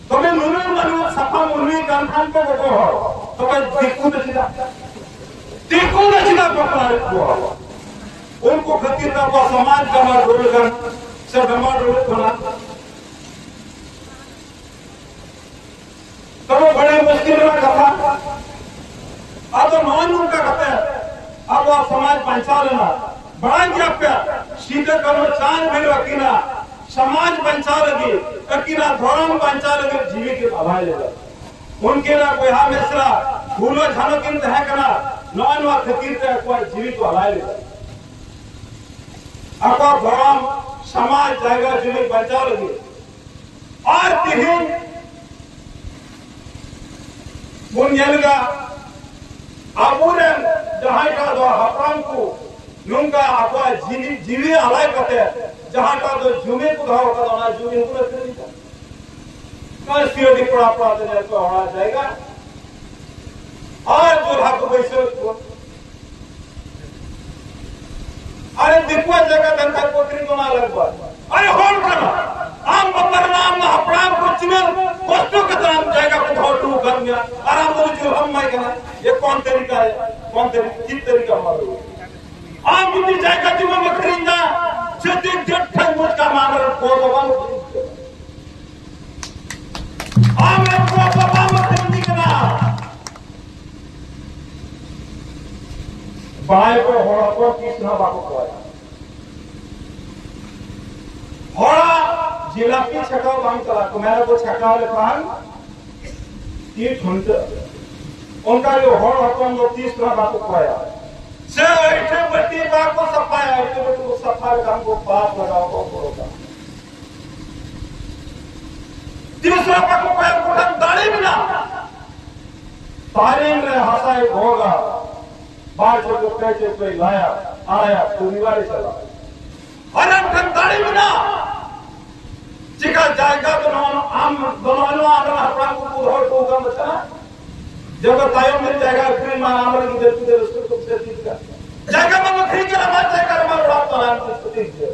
ᱛᱚᱵᱮ ᱱᱩᱱᱟᱹᱜ ᱢᱟᱹᱱᱢᱤ ᱥᱟᱯᱷᱟ ᱢᱟᱹᱱᱢᱤ ᱠᱟᱱ ᱠᱷᱟᱱ ᱯᱮ ᱜᱚᱜᱚ ᱦᱚᱲ, ᱛᱚᱵᱮ ᱫᱤᱠᱩ ᱫᱚ ᱪᱮᱫᱟᱜ? ᱫᱤᱠᱩ ᱫᱚ ᱪᱮᱫᱟᱜ ᱵᱟᱯᱞᱟᱭᱮᱫ ᱠᱚᱣᱟ? ᱩᱱᱠᱩ ᱠᱷᱟᱹᱛᱤᱨ ᱛᱮ ᱟᱵᱚᱣᱟᱜ ᱥᱚᱢᱟᱡᱽ ᱰᱟᱢᱟᱰᱳᱞ ᱠᱟᱱ ᱥᱮ ᱰᱟᱢᱟᱰᱳᱞ ᱠᱟᱱᱟ᱾ ᱛᱚᱵᱮ ᱵᱟᱲᱟᱭ ᱢᱩᱥᱠᱤᱞ ᱨᱮᱱᱟᱜ ᱠᱟᱛᱷᱟ᱾ ᱟᱫᱚ ᱱᱚᱜᱼᱚᱭ ᱱᱚᱝᱠᱟ ᱠᱟᱛᱮ ᱟᱵᱚᱣᱟᱜ ᱥᱚᱢᱟᱡᱽ ᱵᱟᱧᱪᱟᱣ ᱞᱮᱱᱟ᱾ ᱵᱟᱲᱟᱭ ᱜᱮᱭᱟ ᱯᱮ, ᱥᱤᱫᱩ ᱠᱟᱹᱱᱦᱩ ᱪᱟᱸᱫ ᱵᱷᱤᱲ ᱟᱹᱠᱤᱱᱟᱜ ᱥᱚᱢᱟᱡᱽ ᱵᱟᱧᱪᱟᱣ ᱞᱟᱹᱜᱤᱫ, ᱟᱹᱠᱤᱱᱟᱜ ᱫᱷᱚᱨᱚᱢ ᱵᱟᱧᱪᱟᱣ ᱞᱟᱹᱜᱤᱫ ᱡᱤᱣᱤ ᱠᱤᱱ ᱟᱞᱟᱭ ᱞᱮᱫᱟ᱾ ᱩᱱᱠᱤᱱᱟᱜ ᱵᱚᱭᱦᱟ ᱢᱤᱥᱨᱟ ᱯᱷᱩᱞᱳ ᱡᱷᱟᱱᱳ ᱠᱤᱱ ᱛᱟᱦᱮᱸ ᱠᱟᱱᱟ, ᱱᱚᱜᱼᱚᱭ ᱱᱚᱣᱟ ᱠᱷᱟᱹᱛᱤᱨ ᱛᱮ ᱟᱠᱚᱣᱟᱜ ᱡᱤᱣᱤ ᱠᱚ ᱟᱞᱟᱭ ᱞᱮᱫᱟ, ᱟᱠᱚᱣᱟᱜ ᱫᱷᱚᱨᱚᱢ, ᱥᱚᱢᱟᱡᱽ, ᱡᱟᱭᱜᱟ ᱡᱩᱢᱤ ᱵᱟᱧᱪᱟᱣ ᱞᱟᱹᱜᱤᱫ᱾ ᱟᱨ ᱛᱮᱦᱮᱧ ᱵᱚᱱ ᱧᱮᱞ ᱮᱫᱟ, ᱟᱵᱚᱨᱮᱱ ᱡᱟᱦᱟᱸᱭ ᱠᱚ ᱫᱚ ᱦᱟᱯᱲᱟᱢ ᱠᱚ ᱱᱚᱝᱠᱟ ᱟᱠᱚᱣᱟᱜ ᱡᱤᱣᱤ, ᱡᱤᱣᱤ ᱟᱞᱟᱭ ᱠᱟᱛᱮ ᱡᱟᱦᱟᱸᱴᱟᱜ ᱫᱚ ᱡᱩᱢᱤ ᱠᱚ ᱫᱚᱦᱚ ᱟᱠᱟᱫᱟ, ᱚᱱᱟ ᱡᱩᱢᱤ ᱦᱚᱸᱠᱚ ᱟᱹᱠᱷᱨᱤᱧ ᱮᱫᱟ᱾ ᱱᱚᱜᱼᱚᱭ ᱥᱤᱭᱟᱹᱲᱤ ᱯᱟᱲᱟ ᱯᱟᱲᱟ ᱛᱮ ᱧᱮᱞ ᱯᱮ, ᱦᱚᱲᱟᱜ ᱡᱟᱭᱜᱟ ᱟᱨ ᱡᱚᱞᱦᱟ ᱠᱚ ᱵᱟᱹᱭᱥᱟᱹᱣ ᱮᱫ ᱠᱚᱣᱟ᱾ ᱟᱨᱮ ᱫᱤᱠᱩᱣᱟᱜ ᱡᱟᱭᱜᱟ ᱛᱟᱦᱮᱱ ᱠᱷᱟᱡ ᱠᱚ ᱟᱹᱠᱷᱨᱤᱧ ᱚᱱᱟ ᱞᱟᱹᱜᱤᱫ᱾ ᱟᱨᱮ ᱦᱚᱲ ᱠᱟᱱᱟ, ᱟᱢ ᱵᱟᱯᱞᱟ ᱨᱮᱱᱟᱜ ᱟᱢ ᱦᱟᱯᱲᱟᱢ ᱠᱚ ᱪᱤᱱᱟᱹ ᱠᱚᱥᱴᱚ ᱠᱟᱛᱮ ᱟᱢ ᱡᱟᱭᱜᱟ ᱠᱚ ᱫᱚᱦᱚ ᱦᱚᱴᱚ ᱟᱠᱟᱫ ᱢᱮᱭᱟ, ᱟᱨ ᱟᱢ ᱫᱚ ᱡᱩᱞᱦᱟᱢ ᱮᱢᱟᱭ ᱠᱟᱱᱟ᱾ ᱮ ᱠᱚᱱ ᱛᱟᱹᱨᱤᱠᱟ ᱦᱮ, ᱠᱚᱱ ᱛᱟᱹᱨᱤᱠᱟ, ᱪᱮᱫ ᱛᱟᱹᱨᱤᱠᱟ ᱢᱟᱨ ᱟᱢ ᱡᱩᱫᱤ ᱡᱟᱭᱜᱟ ᱡᱩᱢᱤᱢ ᱟᱹᱠᱷᱨᱤᱧ ᱫᱟ, ᱪᱷᱟᱹᱛᱤᱠ ᱡᱟᱹᱛ ᱴᱷᱮᱱ ᱢᱚᱡᱽ ᱠᱟᱢ ᱟᱢ ᱨᱮᱱ ᱠᱚ ᱫᱚ ᱵᱟᱝ ᱟᱹᱠᱷᱨᱤᱧ ᱠᱟᱱᱟ᱾ ᱟᱢ ᱨᱮᱱ ᱠᱚ ᱫᱚ ᱵᱟᱝ ᱟᱹᱠᱷᱨᱤᱧ ᱠᱟᱱᱟ᱾ ᱵᱟᱲᱟᱭ ᱠᱚ ᱦᱚᱲ ᱦᱚᱯᱚᱱ ᱛᱤᱥ ᱦᱚᱸ ᱵᱟᱠᱚ ᱠᱚᱭᱟ᱾ ᱦᱚᱲᱟᱜ ᱡᱤᱞᱟᱯᱤ ᱪᱷᱟᱠᱟᱣ ᱵᱟᱝ ᱪᱟᱞᱟᱜ ᱠᱚ ᱢᱮᱱᱟ, ᱠᱚ ᱪᱷᱟᱠᱟᱣ ᱞᱮᱠᱷᱟᱱ ᱛᱤ ᱴᱷᱩᱱᱴᱟᱹᱜ᱾ ᱚᱱᱠᱟ ᱜᱮ ᱦᱚᱲ ᱦᱚᱯᱚᱱ ᱫᱚ ᱛᱤᱥ ᱨᱮᱦᱚᱸ ᱵᱟᱠᱚ ᱠᱚᱭᱟ᱾ ᱥᱮ ᱟᱹᱭᱴᱷᱟᱹ ᱵᱟᱹᱴᱤ ᱵᱟᱠᱚ ᱥᱟᱯᱷᱟᱭᱟ, ᱟᱹᱭᱴᱷᱟᱹ ᱵᱟᱹᱴᱤ ᱠᱚ ᱥᱟᱯᱷᱟ ᱞᱮᱠᱷᱟᱱ ᱠᱚ ᱯᱟᱯ ᱞᱟᱜᱟᱣ ᱠᱚ ᱯᱚᱨᱚᱵᱟ᱾ ᱛᱤᱥ ᱨᱮᱦᱚᱸ ᱵᱟᱠᱚ ᱠᱚᱭᱟ, ᱩᱱᱠᱩ ᱴᱷᱮᱱ ᱫᱟᱲᱮ ᱢᱮᱱᱟᱜᱼᱟ᱾ ᱛᱟᱭᱚᱢ ᱨᱮ ᱦᱟᱥᱟᱭ ᱜᱚᱜᱟ᱾ ᱵᱟᱨ ᱪᱚᱠᱚ ᱯᱮ ᱪᱚᱠᱚᱭ ᱞᱟᱭᱟ, ᱟᱲᱟᱭᱟ, ᱯᱚᱨᱤᱵᱟᱨᱮ ᱪᱟᱞᱟᱜᱼᱟ᱾ ᱟᱨ ᱟᱢ ᱴᱷᱮᱱ ᱫᱟᱲᱮ ᱢᱮᱱᱟᱜᱼᱟ᱾ ᱪᱮᱠᱟ ᱡᱟᱭᱜᱟ ᱫᱚ ᱱᱚᱣᱟ ᱟᱢ ᱫᱚ ᱱᱚᱣᱟ ᱱᱚᱣᱟ ᱟᱵᱚᱨᱮᱱ ᱦᱟᱯᱲᱟᱢ ᱠᱚᱠᱚ ᱫᱚᱦᱚ ᱦᱚᱴᱚ ᱟᱠᱟᱫ ᱢᱮ ᱛᱟᱦᱮᱸᱫ᱾ ᱡᱚᱛᱚ ᱛᱟᱭᱚᱢ ᱨᱮ ᱡᱟᱭᱜᱟ ᱟᱹᱠᱷᱨᱤᱧ ᱢᱟ, ᱟᱢᱨᱮᱱ ᱜᱤᱫᱟᱹᱨ ᱯᱤᱫᱟᱹᱨ ᱨᱟᱹᱥᱠᱟᱹ ᱠᱚ ᱵᱩᱡᱷᱟᱹᱣ ᱪᱮᱫ ᱞᱮᱠᱟ? ᱡᱟᱭᱜᱟ ᱢᱟ ᱟᱹᱠᱷᱨᱤᱧ ᱠᱟᱱᱟ, ᱵᱟᱨ ᱡᱟᱭᱜᱟ ᱨᱮ ᱢᱟ ᱚᱲᱟᱜ ᱛᱟᱞᱟ ᱮᱢ ᱠᱟᱛᱮ ᱪᱮᱫ ᱪᱤᱠᱟᱹ?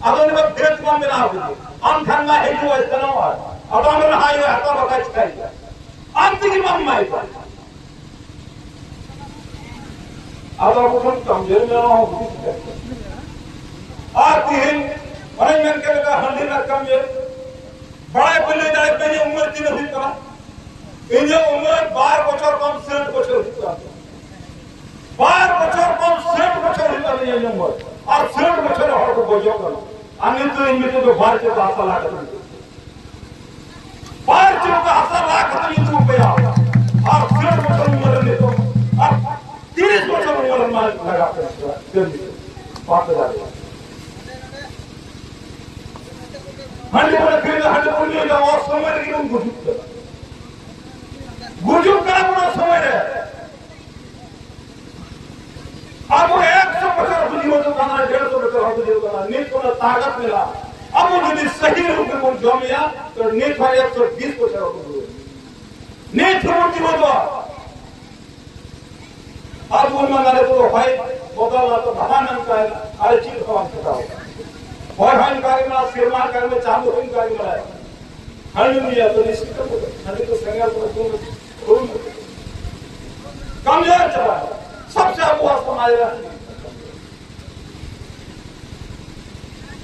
ᱟᱫᱚ ᱩᱱᱤ ᱢᱟ ᱵᱷᱮᱫ ᱢᱟ ᱵᱮᱱᱟᱣ ᱠᱮᱫᱮ᱾ ᱟᱢ ᱴᱷᱮᱱ ᱢᱟ ᱦᱤᱡᱩᱜ ᱟᱭ ᱥᱮᱱᱚᱜ ᱟᱭ᱾ ᱟᱫᱚ ᱟᱢᱨᱮᱱ ᱦᱟᱭ ᱦᱟᱛᱟᱣ ᱵᱟᱠᱷᱟᱡ ᱪᱤᱠᱟᱹᱭᱟ? ᱟᱢ ᱛᱮᱜᱮ ᱵᱟᱢ ᱮᱢᱟᱭ ᱠᱟᱱᱟ᱾ ᱟᱫᱚ ᱟᱵᱚ ᱵᱚᱱ ᱠᱟᱢᱡᱳᱨ ᱢᱮᱱᱟᱜᱼᱟ, ᱦᱚᱸ ᱦᱩᱫᱤᱥ ᱠᱟᱱᱟ᱾ ᱟᱨ ᱛᱤᱦᱤᱧ ᱚᱱᱮᱧ ᱢᱮᱱ ᱠᱮᱫ ᱞᱮᱠᱟ ᱦᱟᱺᱰᱤ ᱨᱮᱱᱟᱜ ᱠᱟᱢᱡᱳᱨ, ᱵᱟᱲᱟᱭ ᱯᱮ ᱞᱟᱹᱭ ᱫᱟᱲᱮᱭᱟᱜ ᱯᱮ ᱤᱧᱟᱹᱜ ᱩᱢᱮᱨ ᱛᱤᱱᱟᱹᱜ ᱦᱩᱭᱩᱜ ᱠᱟᱱᱟ? ᱤᱧᱟᱹᱜ ᱩᱢᱮᱨ ᱵᱟᱨ ᱵᱚᱪᱷᱚᱨ ᱠᱚᱢ ᱥᱟᱴ ᱵᱚᱪᱷᱚᱨ ᱦᱩᱭᱩᱜ ᱠᱟᱱᱟ᱾ ᱵᱟᱨ ᱵᱚᱪᱷᱚᱨ ᱠᱚᱢ ᱥᱟᱴ ᱵᱚᱪᱷᱚᱨ ᱦᱩᱭᱩᱜ ᱠᱟᱱᱟ ᱤᱧᱟᱹᱜ ᱩᱢᱮᱨ᱾ ᱟᱨ ᱥᱟᱴ ᱵᱚᱪᱷᱚᱨ ᱨᱮ ᱦᱚᱲ ᱠᱚ ᱜᱚᱡᱚᱜ ᱠᱟᱱᱟ᱾ ᱟᱨ ᱱᱤᱛᱚᱜ ᱤᱧ ᱢᱤᱫᱴᱮᱡ ᱫᱚ ᱵᱟᱨ ᱪᱟᱸᱫᱳ ᱦᱟᱥᱟ ᱞᱟ ᱠᱟᱛᱮ ᱵᱟᱨ ᱪᱟᱸᱫᱳ ᱦᱟᱥᱟ ᱞᱟ ᱠᱟᱛᱮ ᱧᱩᱛᱩᱢ ᱯᱮᱭᱟ᱾ ᱟᱨ ᱥᱟᱴ ᱵᱚᱪᱷᱚᱨ ᱩᱢᱮᱨ ᱨᱮ ᱱᱤᱛᱚᱜ, ᱟᱨ ᱛᱤᱨᱤᱥ ᱵᱚᱪᱷᱚᱨ ᱩᱢᱮᱨ ᱨᱮ ᱢᱟ ᱞᱟᱜᱟᱜ ᱠᱟᱱᱟ ᱠᱟᱹᱢᱤ᱾ ᱵᱟᱯᱮ ᱫᱟᱲᱮᱭᱟᱜᱼᱟ᱾ ᱦᱟᱺᱰᱤ ᱵᱚᱱ ᱟᱹᱠᱷᱨᱤᱧ ᱮᱫᱟ, ᱦᱟᱺᱰᱤ ᱵᱚᱱ ᱧᱩᱭᱮᱫᱟ, ᱚᱥᱚᱢᱚᱭ ᱨᱮᱜᱮ ᱵᱚᱱ ᱜᱩᱡᱩᱜ ᱠᱟᱱᱟ᱾ ᱜᱩᱡᱩᱜ ᱠᱟᱱᱟ ᱵᱚᱱ ᱚᱥᱚᱢᱚᱭ ᱨᱮ᱾ ᱟᱵᱚ ᱮᱠᱥᱚ ᱵᱚᱪᱷᱚᱨ ᱦᱚᱸᱠᱚ ᱡᱤᱣᱮᱫᱚᱜ ᱠᱟᱱᱟ, ᱰᱮᱲᱥᱚ ᱵᱚᱪᱷᱚᱨ ᱦᱚᱸᱠᱚ ᱡᱤᱣᱮᱫᱚᱜ ᱠᱟᱱᱟ᱾ ᱱᱤᱛ ᱚᱱᱟ ᱛᱟᱠᱟᱛ ᱢᱮᱱᱟᱜᱼᱟ᱾ ᱟᱵᱚ ᱡᱩᱫᱤ ᱥᱟᱹᱦᱤ ᱨᱩᱯ ᱨᱮᱵᱚᱱ ᱡᱚᱢᱮᱭᱟ, ᱛᱚ ᱱᱤᱛ ᱦᱚᱸ ᱮᱠᱥᱚ ᱵᱤᱥ ᱵᱚᱪᱷᱚᱨ ᱦᱚᱸᱠᱚ ᱡᱤᱣᱮᱫᱚᱜᱼᱟ᱾ ᱱᱤᱛ ᱦᱚᱸᱵᱚᱱ ᱡᱤᱣᱮᱫᱚᱜᱼᱟ᱾ ᱟᱵᱚ ᱢᱟ ᱱᱚᱰᱮ ᱫᱚ ᱦᱚᱭ ᱵᱚᱫᱚᱞ ᱟᱫᱚ ᱵᱟᱦᱟ ᱢᱮᱱ ᱠᱟᱭ ᱟᱨ ᱪᱮᱫ ᱦᱚᱸ ᱵᱟᱝ ᱪᱤᱠᱟᱹᱣ ᱠᱟᱱᱟ᱾ ᱦᱚᱭ ᱦᱚᱸ ᱚᱱᱠᱟ ᱜᱮ ᱢᱮᱱᱟᱜᱼᱟ, ᱥᱮᱨᱢᱟ ᱚᱱᱠᱟ ᱜᱮ ᱢᱮᱱᱟᱜᱼᱟ, ᱪᱟᱸᱫᱚ ᱦᱚᱸ ᱚᱱᱠᱟ ᱜᱮ ᱢᱮᱱᱟᱭᱟ᱾ ᱦᱟᱺᱰᱤ ᱧᱩᱭᱟ ᱛᱚ ᱱᱤᱥᱪᱤᱛ ᱠᱟᱛᱮ ᱦᱟᱺᱰᱤ ᱫᱚ ᱥᱮᱸᱜᱮᱞ ᱠᱚᱨᱮ ᱫᱩᱞ, ᱫᱩᱞ ᱠᱟᱢᱡᱳᱨ ᱪᱟᱵᱟ᱾ ᱥᱚᱵᱥᱮ ᱟᱵᱚᱣᱟᱜ ᱥᱚᱢᱟᱡᱽ ᱨᱮ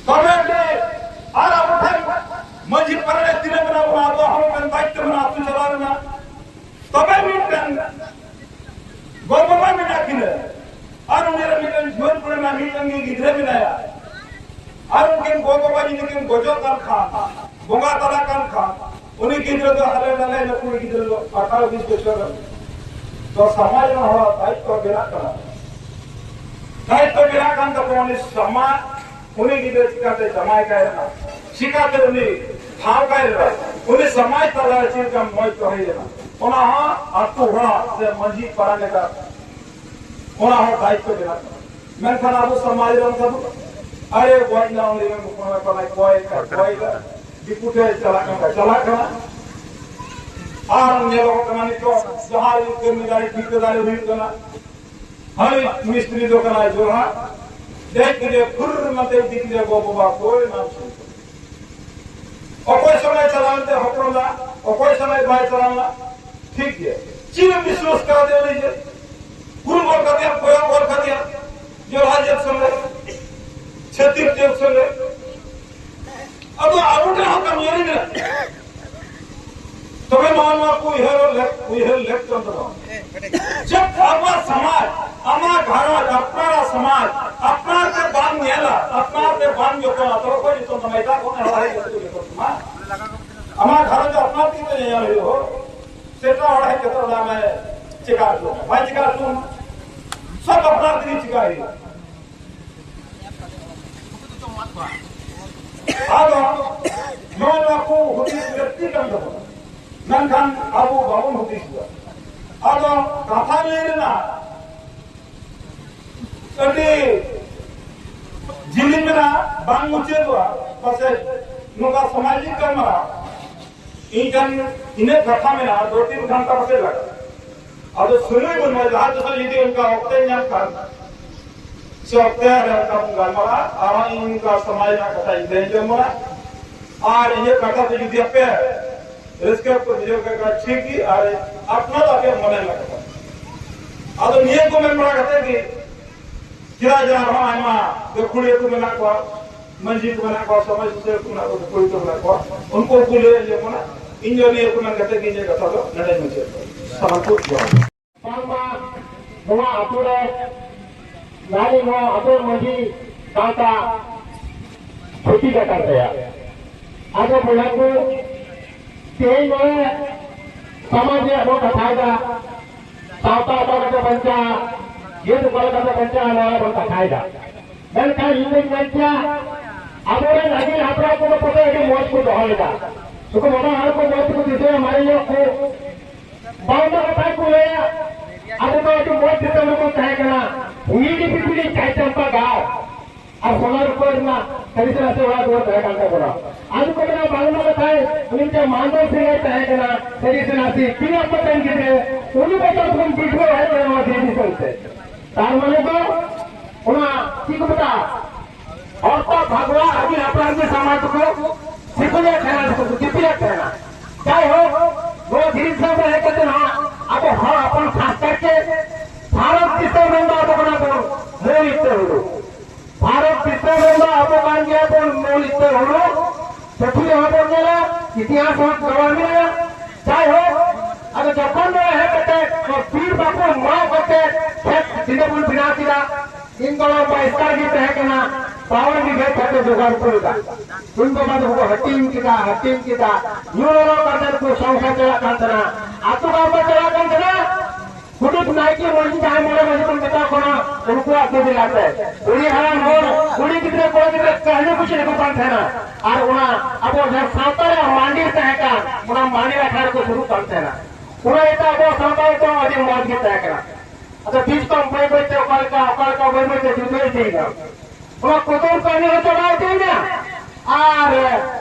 ᱛᱚᱵᱮ ᱫᱚ ᱟᱨ ᱟᱵᱚ ᱴᱷᱮᱱ ᱢᱟᱹᱡᱷᱤ ᱯᱟᱨᱟᱱᱤᱠ ᱛᱤᱱᱟᱹᱜ ᱢᱮᱱᱟᱜ ᱵᱚᱱᱟ, ᱟᱵᱚᱣᱟᱜ ᱦᱚᱸ ᱢᱤᱫᱴᱟᱝ ᱫᱟᱭᱤᱛᱛᱚ ᱢᱮᱱᱟᱜᱼᱟ ᱟᱹᱛᱩ ᱪᱟᱞᱟᱣ ᱨᱮᱱᱟᱜ᱾ ᱛᱚᱵᱮ ᱢᱤᱫᱴᱟᱝ ᱜᱚ ᱵᱟᱵᱟ ᱢᱮᱱᱟᱜ ᱠᱤᱱᱟᱹ, ᱟᱨ ᱩᱱᱤ ᱨᱮ ᱢᱤᱫᱴᱟᱝ ᱡᱩᱣᱟᱹᱱ ᱠᱚᱲᱟ ᱢᱮᱱᱟᱭᱟ, ᱢᱤᱫᱴᱟᱝ ᱜᱮ ᱜᱤᱫᱽᱨᱟᱹ ᱢᱮᱱᱟᱭᱟ, ᱟᱨ ᱩᱱᱠᱤᱱ ᱜᱚ ᱵᱟᱵᱟ ᱡᱩᱫᱤ ᱠᱤᱱ ᱜᱚᱡᱚᱜ ᱠᱟᱱ ᱠᱷᱟᱱ, ᱵᱚᱸᱜᱟ ᱛᱟᱞᱟᱜ ᱠᱟᱱ ᱠᱷᱟᱱ, ᱩᱱᱤ ᱜᱤᱫᱽᱨᱟᱹ ᱫᱚ ᱦᱟᱞᱮ ᱰᱟᱞᱮ ᱱᱩᱠᱩ ᱜᱤᱫᱽᱨᱟᱹ ᱫᱚ ᱟᱴᱷᱟᱨᱚ ᱵᱤᱥ ᱵᱚᱪᱷᱚᱨ ᱨᱮ ᱛᱚ ᱥᱚᱢᱟᱡᱽ ᱨᱮᱱ ᱦᱚᱲᱟᱜ ᱫᱟᱭᱤᱛᱛᱚ ᱵᱮᱱᱟᱜ ᱠᱟᱱᱟ᱾ ᱫᱟᱭᱤᱛᱛᱚ ᱵᱮᱱᱟᱜ ᱠᱟᱱ ᱛᱟᱠᱚᱣᱟ, ᱩᱱᱤ ᱥᱚᱢᱟᱡᱽ, ᱩᱱᱤ ᱜᱤᱫᱽᱨᱟᱹ ᱪᱤᱠᱟᱛᱮ ᱡᱟᱶᱟᱭ ᱠᱟᱭ ᱨᱮᱱᱟᱜ, ᱪᱤᱠᱟᱛᱮ ᱩᱱᱤ ᱴᱷᱟᱶ ᱠᱟᱭ ᱨᱮᱱᱟᱜ, ᱩᱱᱤ ᱥᱚᱢᱟᱡᱽ ᱛᱟᱞᱟ ᱨᱮ ᱪᱮᱫ ᱞᱮᱠᱟ ᱢᱚᱡᱽ ᱫᱚᱦᱚᱭ ᱨᱮᱱᱟᱜ, ᱚᱱᱟ ᱦᱚᱸ ᱟᱹᱛᱩ ᱦᱚᱲᱟᱜ ᱥᱮ ᱢᱟᱹᱡᱷᱤ ᱯᱟᱨᱟᱱᱤᱠ ᱟᱜ ᱚᱱᱟ ᱦᱚᱸ ᱫᱟᱭᱤᱛᱛᱚ ᱢᱮᱱᱟᱜ ᱛᱟᱵᱚᱱᱟ᱾ ᱢᱮᱱᱠᱷᱟᱱ ᱟᱵᱚ ᱥᱚᱢᱟᱡᱽ ᱨᱮ ᱚᱱᱠᱟ ᱫᱚ, ᱟᱨᱮ ᱜᱚᱡ ᱮᱱᱟ, ᱩᱱᱤ ᱨᱮᱱ ᱦᱚᱯᱚᱱ ᱮᱨᱟ ᱠᱟᱱᱟᱭ, ᱠᱚᱭ ᱠᱟᱭ, ᱠᱚᱭ ᱠᱟᱭ, ᱫᱤᱠᱩ ᱴᱷᱮᱱ ᱪᱟᱞᱟᱜ ᱠᱟᱱᱟ, ᱪᱟᱞᱟᱜ ᱠᱟᱱᱟ᱾ ᱟᱨ ᱧᱮᱞᱚᱜᱚᱜ ᱠᱟᱱᱟ ᱱᱤᱛᱚᱜ ᱡᱟᱦᱟᱸ ᱨᱮ ᱠᱟᱹᱢᱤ ᱫᱟᱲᱮ, ᱴᱷᱤᱠᱟᱹ ᱫᱟᱲᱮ ᱦᱩᱭᱩᱜ ᱠᱟᱱᱟ, ᱦᱟᱹᱱᱤ ᱢᱤᱥᱛᱨᱤ ᱫᱚ ᱠᱟᱱᱟᱭ ᱡᱚᱨᱦᱟ, ᱫᱮᱡ ᱠᱮᱫᱮ ᱯᱷᱩᱨ ᱢᱟᱛᱮ ᱤᱫᱤ ᱠᱮᱫᱮ ᱜᱚ ᱵᱟᱵᱟ ᱠᱚᱭ ᱱᱟᱢ ᱥᱩᱱ᱾ ᱚᱠᱚᱭ ᱥᱚᱸᱜᱮ ᱪᱟᱞᱟᱣ ᱮᱱᱛᱮ ᱦᱚᱯᱚᱱ ᱫᱟ, ᱚᱠᱚᱭ ᱥᱚᱸᱜᱮ ᱵᱟᱭ ᱪᱟᱞᱟᱣ ᱞᱮᱱᱟ, ᱴᱷᱤᱠ ᱜᱮᱭᱟ᱾ ᱪᱮᱫ ᱮᱢ ᱵᱤᱥᱣᱟᱥ ᱠᱟᱣᱫᱮᱭᱟ ᱩᱱᱤ ᱡᱮ? ᱠᱩᱞ ᱜᱚᱫ ᱠᱟᱫᱮᱭᱟ, ᱠᱚᱭᱚᱜ ᱜᱚᱫ ᱠᱟᱫᱮᱭᱟ, ᱡᱚᱨᱦᱟ ᱡᱟᱹᱛ ᱥᱚᱸᱜᱮ, ᱪᱷᱟᱹᱛᱤᱠ ᱡᱟᱹᱛ ᱥᱚᱸᱜᱮ᱾ ᱟᱫᱚ ᱟᱵᱚ ᱴᱷᱮᱱ ᱦᱚᱸ ᱠᱟᱹᱢᱤᱭᱟᱹᱨᱤ ᱢᱮᱱᱟᱜᱼᱟ᱾ ᱛᱚᱵᱮ ᱱᱚᱣᱟ, ᱱᱚᱣᱟ ᱠᱚ ᱩᱭᱦᱟᱹᱨ ᱞᱮᱠ-, ᱩᱭᱦᱟᱹᱨ ᱞᱮᱠ ᱠᱟᱱ ᱛᱟᱵᱚᱱᱟ᱾ ᱡᱮ ᱟᱵᱚᱣᱟᱜ ᱥᱚᱢᱟᱡᱽ, ᱟᱢᱟᱜ ᱜᱷᱟᱨᱚᱸᱡᱽ, ᱟᱯᱱᱟᱨᱟᱜ ᱥᱚᱢᱟᱡᱽ, ᱟᱯᱱᱟᱨ ᱛᱮ ᱵᱟᱢ ᱧᱮᱞᱟ, ᱟᱯᱱᱟᱨ ᱛᱮ ᱵᱟᱢ ᱡᱚᱛᱚᱱᱟ, ᱛᱚᱵᱮ ᱚᱠᱚᱭ ᱡᱚᱛᱚᱱ ᱛᱟᱢᱟ? ᱮᱴᱟᱜ ᱠᱚ ᱦᱚᱲ ᱦᱮᱡ ᱠᱟᱛᱮ ᱠᱚ ᱡᱚᱛᱚᱱ ᱛᱟᱢᱟ? ᱟᱢᱟᱜ ᱜᱷᱟᱨᱚᱸᱡᱽ ᱫᱚ ᱟᱯᱱᱟᱨ ᱛᱮᱜᱮ ᱛᱚ ᱧᱮᱧᱮᱞ ᱦᱩᱭᱩᱜᱼᱟ᱾ ᱥᱮ ᱮᱴᱟᱜ ᱦᱚᱲ ᱦᱮᱡ ᱠᱟᱛᱮ ᱚᱱᱟ ᱢᱮ ᱪᱮᱠᱟ ᱦᱚᱪᱚ ᱟᱢᱟ? ᱵᱟᱭ ᱪᱮᱠᱟ ᱦᱚᱪᱚ ᱟᱢᱟ᱾ ᱥᱚᱵ ᱟᱯᱱᱟᱨ ᱛᱮᱜᱮ ᱪᱮᱠᱟ ᱦᱩᱭᱩᱜᱼᱟ᱾ ᱟᱫᱚ ᱱᱚᱜᱼᱚ ᱱᱚᱣᱟ ᱠᱚ ᱦᱩᱫᱤᱥ ᱞᱟᱹᱠᱛᱤ ᱠᱟᱱ ᱛᱟᱵᱚᱱᱟ, ᱢᱮᱱᱠᱷᱟᱱ ᱟᱵᱚ ᱵᱟᱵᱚᱱ ᱦᱩᱫᱤᱥ ᱮᱫᱟ᱾ ᱟᱫᱚ ᱠᱟᱛᱷᱟ ᱞᱟᱹᱭ ᱨᱮᱱᱟᱜ ᱟᱹᱰᱤ ᱡᱤᱞᱤᱧ ᱢᱮᱱᱟᱜᱼᱟ, ᱵᱟᱝ ᱢᱩᱪᱟᱹᱫᱚᱜᱼᱟ᱾ ᱯᱟᱥᱮᱡ ᱱᱚᱝᱠᱟ ᱥᱟᱢᱟᱡᱤᱠ ᱜᱟᱞᱢᱟᱨᱟᱣ ᱤᱧ ᱴᱷᱮᱱ ᱤᱱᱟᱹᱜ ᱠᱟᱛᱷᱟ ᱢᱮᱱᱟᱜᱼᱟ, ᱫᱩ ᱛᱤᱱ ᱜᱷᱚᱱᱴᱟ ᱯᱟᱥᱮᱡ ᱞᱟᱜᱟᱜᱼᱟ᱾ ᱟᱫᱚ ᱥᱚᱢᱚᱭ ᱵᱟᱹᱱᱩᱜᱼᱟ, ᱡᱟᱦᱟᱸ ᱛᱤᱥᱚᱜ ᱡᱩᱫᱤ ᱚᱱᱠᱟ ᱚᱠᱛᱮ ᱧᱟᱢ ᱠᱷᱟᱱ, ᱥᱮ ᱚᱠᱛᱮ ᱨᱮ ᱚᱱᱠᱟ ᱵᱚᱱ ᱜᱟᱞᱢᱟᱨᱟᱜᱼᱟ, ᱟᱨᱦᱚᱸ ᱤᱧ ᱚᱱᱠᱟ ᱥᱚᱢᱚᱭ ᱨᱮᱱᱟᱜ ᱠᱟᱛᱷᱟ ᱤᱧ ᱞᱟᱹᱭ ᱡᱚᱝ ᱠᱟᱱᱟ᱾ ᱟᱨ ᱤᱧᱟᱹᱜ ᱠᱟᱛᱷᱟ ᱛᱮ ᱡᱩᱫᱤ ᱟᱯᱮ ᱨᱟᱹᱥᱠᱟᱹ ᱠᱚ ᱵᱩᱡᱷᱟᱹᱣ ᱠᱮᱫ ᱠᱷᱟᱱ ᱴᱷᱤᱠ ᱜᱮ, ᱟᱨ ᱟᱯᱱᱟᱨ ᱟᱯᱮᱭᱟᱜ ᱢᱚᱱᱮ ᱨᱮᱱᱟᱜ ᱠᱟᱛᱷᱟ᱾ ᱟᱫᱚ ᱱᱤᱭᱟᱹ ᱠᱚ ᱢᱮᱱ ᱵᱟᱲᱟ ᱠᱟᱛᱮ ᱜᱮ, ᱪᱮᱫᱟᱜ ᱡᱮ ᱟᱨᱦᱚᱸ ᱟᱭᱢᱟ ᱜᱟᱹᱠᱷᱩᱲᱤᱭᱟᱹ ᱠᱚ ᱢᱮᱱᱟᱜ ᱠᱚᱣᱟ, ᱢᱟᱹᱡᱷᱤ ᱠᱚ ᱢᱮᱱᱟᱜ ᱠᱚᱣᱟ, ᱥᱚᱢᱟᱡᱽ ᱥᱩᱥᱟᱹᱨ ᱠᱚ ᱢᱮᱱᱟᱜ ᱠᱚᱣᱟ, ᱜᱟᱹᱠᱷᱩᱲᱤᱭᱟᱹ ᱠᱚ ᱢᱮᱱᱟᱜ ᱠᱚᱣᱟ, ᱩᱱᱠᱩ ᱠᱚ ᱞᱟᱹᱭ ᱟᱸᱡᱚᱢ ᱵᱚᱱᱟ᱾ ᱤᱧ ᱫᱚ ᱱᱤᱭᱟᱹ ᱠᱚ ᱢᱮᱱ ᱠᱟᱛᱮ ᱜᱮ ᱤᱧᱟᱹᱜ ᱠᱟᱛᱷᱟ ᱫᱚ ᱱᱚᱰᱮᱧ ᱢᱩᱪᱟᱹᱫ ᱮᱫᱟ᱾ ᱥᱟᱱᱟᱢ ᱠᱚ ᱡᱚᱦᱟᱨ᱾ ᱵᱟᱝᱢᱟ ᱱᱚᱣᱟ ᱟᱹᱛᱩ ᱨᱮ ᱱᱟᱹᱱᱤ ᱱᱚᱣᱟ ᱟᱹᱛᱩ ᱢᱟᱹᱡᱷᱤ ᱥᱟᱶᱛᱟ ᱪᱷᱩᱴᱤ ᱟᱠᱟᱱ ᱛᱟᱭᱟ᱾ ᱟᱫᱚ ᱵᱚᱭᱦᱟ ᱠᱚ, ᱛᱮᱦᱮᱧ ᱱᱚᱰᱮ ᱥᱚᱢᱟᱡᱽ ᱨᱮᱭᱟᱜ ᱵᱚᱱ ᱠᱟᱛᱷᱟᱭᱮᱫᱟ, ᱥᱟᱶᱛᱟ ᱚᱠᱟ ᱞᱮᱠᱟ ᱵᱟᱧᱪᱟᱜᱼᱟ, ᱡᱟᱹᱛ ᱚᱠᱟ ᱞᱮᱠᱟᱛᱮ ᱵᱟᱧᱪᱟᱜᱼᱟ, ᱱᱚᱣᱟ ᱵᱚᱱ ᱠᱟᱛᱷᱟᱭᱮᱫᱟ᱾ ᱢᱮᱱᱠᱷᱟᱱ ᱤᱧ ᱫᱩᱧ ᱢᱮᱱ ᱠᱮᱭᱟ, ᱟᱵᱚᱨᱮᱱ ᱟᱹᱜᱤᱞ ᱦᱟᱯᱲᱟᱢ ᱠᱚᱫᱚ ᱯᱟᱥᱮᱡ ᱟᱹᱰᱤ ᱢᱚᱡᱽ ᱠᱚ ᱫᱚᱦᱚ ᱞᱮᱫᱟ᱾ ᱱᱩᱠᱩ ᱵᱟᱵᱟ ᱦᱚᱲ ᱠᱚ ᱢᱚᱡᱽ ᱛᱮᱠᱚ ᱫᱤᱥᱟᱹᱭᱟ, ᱢᱟᱨᱮ ᱧᱚᱜ ᱠᱚ ᱵᱟᱝᱢᱟ ᱠᱟᱛᱷᱟ ᱠᱚ ᱞᱟᱹᱭᱟ, ᱟᱵᱚ ᱫᱚ ᱟᱹᱰᱤ ᱢᱚᱡᱽ ᱫᱤᱥᱚᱢ ᱨᱮᱵᱚᱱ ᱛᱟᱦᱮᱸ ᱠᱟᱱᱟ᱾ ᱦᱤᱦᱤᱲᱤ ᱯᱤᱯᱤᱲᱤ ᱪᱟᱭ ᱪᱟᱢᱯᱟ ᱜᱟᱲ ᱟᱨ ᱥᱚᱱᱟ ᱨᱩᱯᱟᱹ ᱨᱮᱱᱟᱜ ᱥᱟᱹᱨᱤ ᱥᱮ ᱱᱟᱥᱮ ᱚᱲᱟᱜ ᱫᱩᱣᱟᱹᱨ ᱛᱟᱦᱮᱸ ᱠᱟᱱ ᱛᱟᱵᱚᱱᱟ᱾ ᱟᱫᱚ ᱠᱚ ᱢᱮᱱᱟ, ᱵᱟᱝᱢᱟ ᱠᱟᱛᱷᱟᱭ ᱩᱱᱤ ᱢᱤᱫᱴᱮᱱ ᱢᱟᱱᱫᱚᱨ ᱥᱮᱸᱜᱮᱞ ᱛᱟᱦᱮᱸ ᱠᱟᱱᱟ, ᱥᱟᱹᱨᱤ ᱥᱮ ᱱᱟᱥᱮ ᱛᱤᱱ ᱟᱯᱟᱛᱟᱱ ᱜᱤᱫᱽᱨᱟᱹ ᱩᱱᱤ ᱵᱚᱪᱚᱨ ᱠᱷᱚᱱ ᱵᱤᱫᱽᱨᱳᱦ ᱦᱮᱡ ᱞᱮᱱᱟ ᱱᱚᱣᱟ ᱫᱷᱤᱨᱤ ᱫᱤᱥᱚᱢ ᱛᱮ᱾ ᱛᱟᱨ ᱢᱟᱱᱮ ᱫᱚ ᱚᱱᱟ ᱪᱮᱫ ᱠᱚ ᱢᱮᱛᱟᱜᱼᱟ, ᱦᱚᱲ ᱠᱚ ᱵᱷᱟᱜᱽᱣᱟ ᱟᱹᱜᱤᱞ ᱦᱟᱯᱲᱟᱢ ᱜᱮ ᱥᱟᱢᱟᱡᱽ ᱫᱚᱠᱚ ᱥᱤᱯᱤᱞᱮᱫ ᱛᱟᱦᱮᱱᱟ, ᱫᱤᱯᱤᱞᱮᱫ ᱛᱟᱦᱮᱱᱟ᱾ ᱡᱟᱭᱦᱳᱠ, ᱱᱚᱣᱟ ᱫᱷᱤᱨᱤ ᱫᱤᱥᱚᱢ ᱨᱮ ᱦᱮᱡ ᱠᱟᱛᱮ ᱱᱟᱦᱟᱜ ᱟᱵᱚ ᱦᱚᱲ ᱦᱚᱯᱚᱱ ᱠᱷᱟᱥ ᱠᱟᱨᱛᱮ ᱵᱷᱟᱨᱚᱛ ᱫᱤᱥᱚᱢ ᱨᱮᱱ ᱫᱚ ᱟᱵᱚ ᱠᱟᱱᱟ ᱵᱚᱱ ᱢᱩᱞ ᱤᱛᱟᱹ ᱦᱩᱲᱩ᱾ ᱵᱷᱟᱨᱚᱛ ᱫᱤᱥᱚᱢ ᱨᱮᱱ ᱫᱚ ᱟᱵᱚ ᱠᱟᱱ ᱜᱮᱭᱟ ᱵᱚᱱ ᱢᱩᱞ ᱤᱛᱟᱹ ᱦᱩᱲᱩ᱾ ᱯᱩᱛᱷᱤ ᱨᱮᱦᱚᱸ ᱵᱚᱱ ᱧᱮᱞᱟ, ᱤᱛᱤᱦᱟᱥ ᱦᱚᱸ ᱜᱟᱵᱟᱱ ᱢᱮᱱᱟᱜᱼᱟ᱾ ᱡᱟᱭᱦᱳᱠ, ᱟᱫᱚ ᱡᱚᱠᱷᱚᱱ ᱱᱚᱣᱟ ᱦᱮᱡ ᱠᱟᱛᱮ ᱱᱚᱣᱟ ᱵᱤᱨ ᱵᱟᱠᱚ ᱢᱟᱜ ᱠᱟᱛᱮ ᱠᱷᱮᱛ ᱵᱤᱸᱰᱟᱹ ᱵᱚᱱ ᱵᱮᱱᱟᱣ ᱠᱮᱫᱟ, ᱤᱧ ᱵᱟᱵᱟ ᱢᱟ ᱮᱥᱠᱟᱨ ᱜᱮ ᱛᱟᱦᱮᱸ ᱠᱟᱱᱟ, ᱯᱟᱣᱟᱨ ᱵᱤᱜᱷᱟᱹ ᱠᱷᱮᱛ ᱮ ᱡᱚᱜᱟᱲ ᱩᱛᱟᱹᱨ ᱮᱫᱟ᱾ ᱤᱧ ᱵᱟᱵᱟ ᱫᱚᱠᱚ ᱦᱟᱹᱴᱤᱧ ᱠᱮᱫᱟ, ᱦᱟᱹᱴᱤᱧ ᱠᱮᱫᱟ, ᱧᱩ ᱞᱚᱞᱚ ᱠᱟᱛᱮ ᱠᱚ ᱥᱚᱝᱥᱟᱨ ᱪᱟᱞᱟᱜ ᱠᱟᱱ ᱛᱟᱦᱮᱱᱟ, ᱟᱹᱛᱩ ᱜᱟᱶᱛᱟ ᱪᱟᱞᱟᱜ ᱠᱟᱱ ᱛᱟᱦᱮᱱᱟ᱾ ᱜᱚᱰᱮᱛ ᱱᱟᱭᱠᱮ ᱢᱟᱹᱡᱷᱤ ᱡᱟᱦᱟᱸᱭ ᱢᱚᱬᱮ ᱢᱟᱹᱡᱷᱤ ᱵᱚᱱ ᱢᱮᱛᱟ ᱠᱚ ᱠᱟᱱᱟ, ᱩᱱᱠᱩᱣᱟᱜ ᱠᱟᱹᱢᱤ ᱞᱮᱠᱟᱛᱮ ᱠᱩᱲᱤ ᱦᱟᱲᱟᱢ ᱦᱚᱲ, ᱠᱩᱲᱤ ᱜᱤᱫᱽᱨᱟᱹ, ᱠᱚᱲᱟ ᱜᱤᱫᱽᱨᱟᱹ ᱠᱟᱹᱦᱱᱤ ᱠᱚ ᱪᱮᱫ ᱟᱠᱚ ᱠᱟᱱ ᱛᱟᱦᱮᱱᱟ᱾ ᱟᱨ ᱚᱱᱟ ᱟᱵᱚ ᱡᱟᱦᱟᱸ ᱥᱟᱶᱛᱟ ᱨᱮᱭᱟᱜ ᱢᱟᱹᱱᱰᱤᱨ ᱛᱟᱦᱮᱸ ᱠᱟᱱ, ᱚᱱᱟ ᱢᱟᱹᱱᱰᱤᱨ ᱟᱠᱷᱲᱟ ᱨᱮᱠᱚ ᱥᱩᱨᱩᱜ ᱠᱟᱱ ᱛᱟᱦᱮᱱᱟ᱾ ᱚᱱᱟ ᱤᱭᱟᱹᱛᱮ ᱟᱵᱚ ᱥᱟᱶᱛᱟ ᱫᱚ ᱟᱹᱰᱤ ᱢᱚᱡᱽ ᱜᱮ ᱛᱟᱦᱮᱸ ᱠᱟᱱᱟ᱾ ᱟᱫᱚ ᱵᱤᱥ ᱠᱚᱢ ᱵᱟᱹᱭ ᱵᱟᱹᱭ ᱛᱮ ᱚᱠᱟ ᱞᱮᱠᱟ, ᱚᱠᱟ ᱞᱮᱠᱟ ᱵᱟᱹᱭ ᱵᱟᱹᱭ ᱛᱮ ᱡᱩᱫᱟᱹ ᱤᱫᱤᱭᱮᱱᱟ᱾ ᱚᱱᱟ ᱠᱩᱫᱩᱢ ᱠᱟᱹᱦᱱᱤ ᱦᱚᱸ ᱪᱟᱵᱟ ᱤᱫᱤᱭᱮᱱᱟ᱾ ᱟᱨ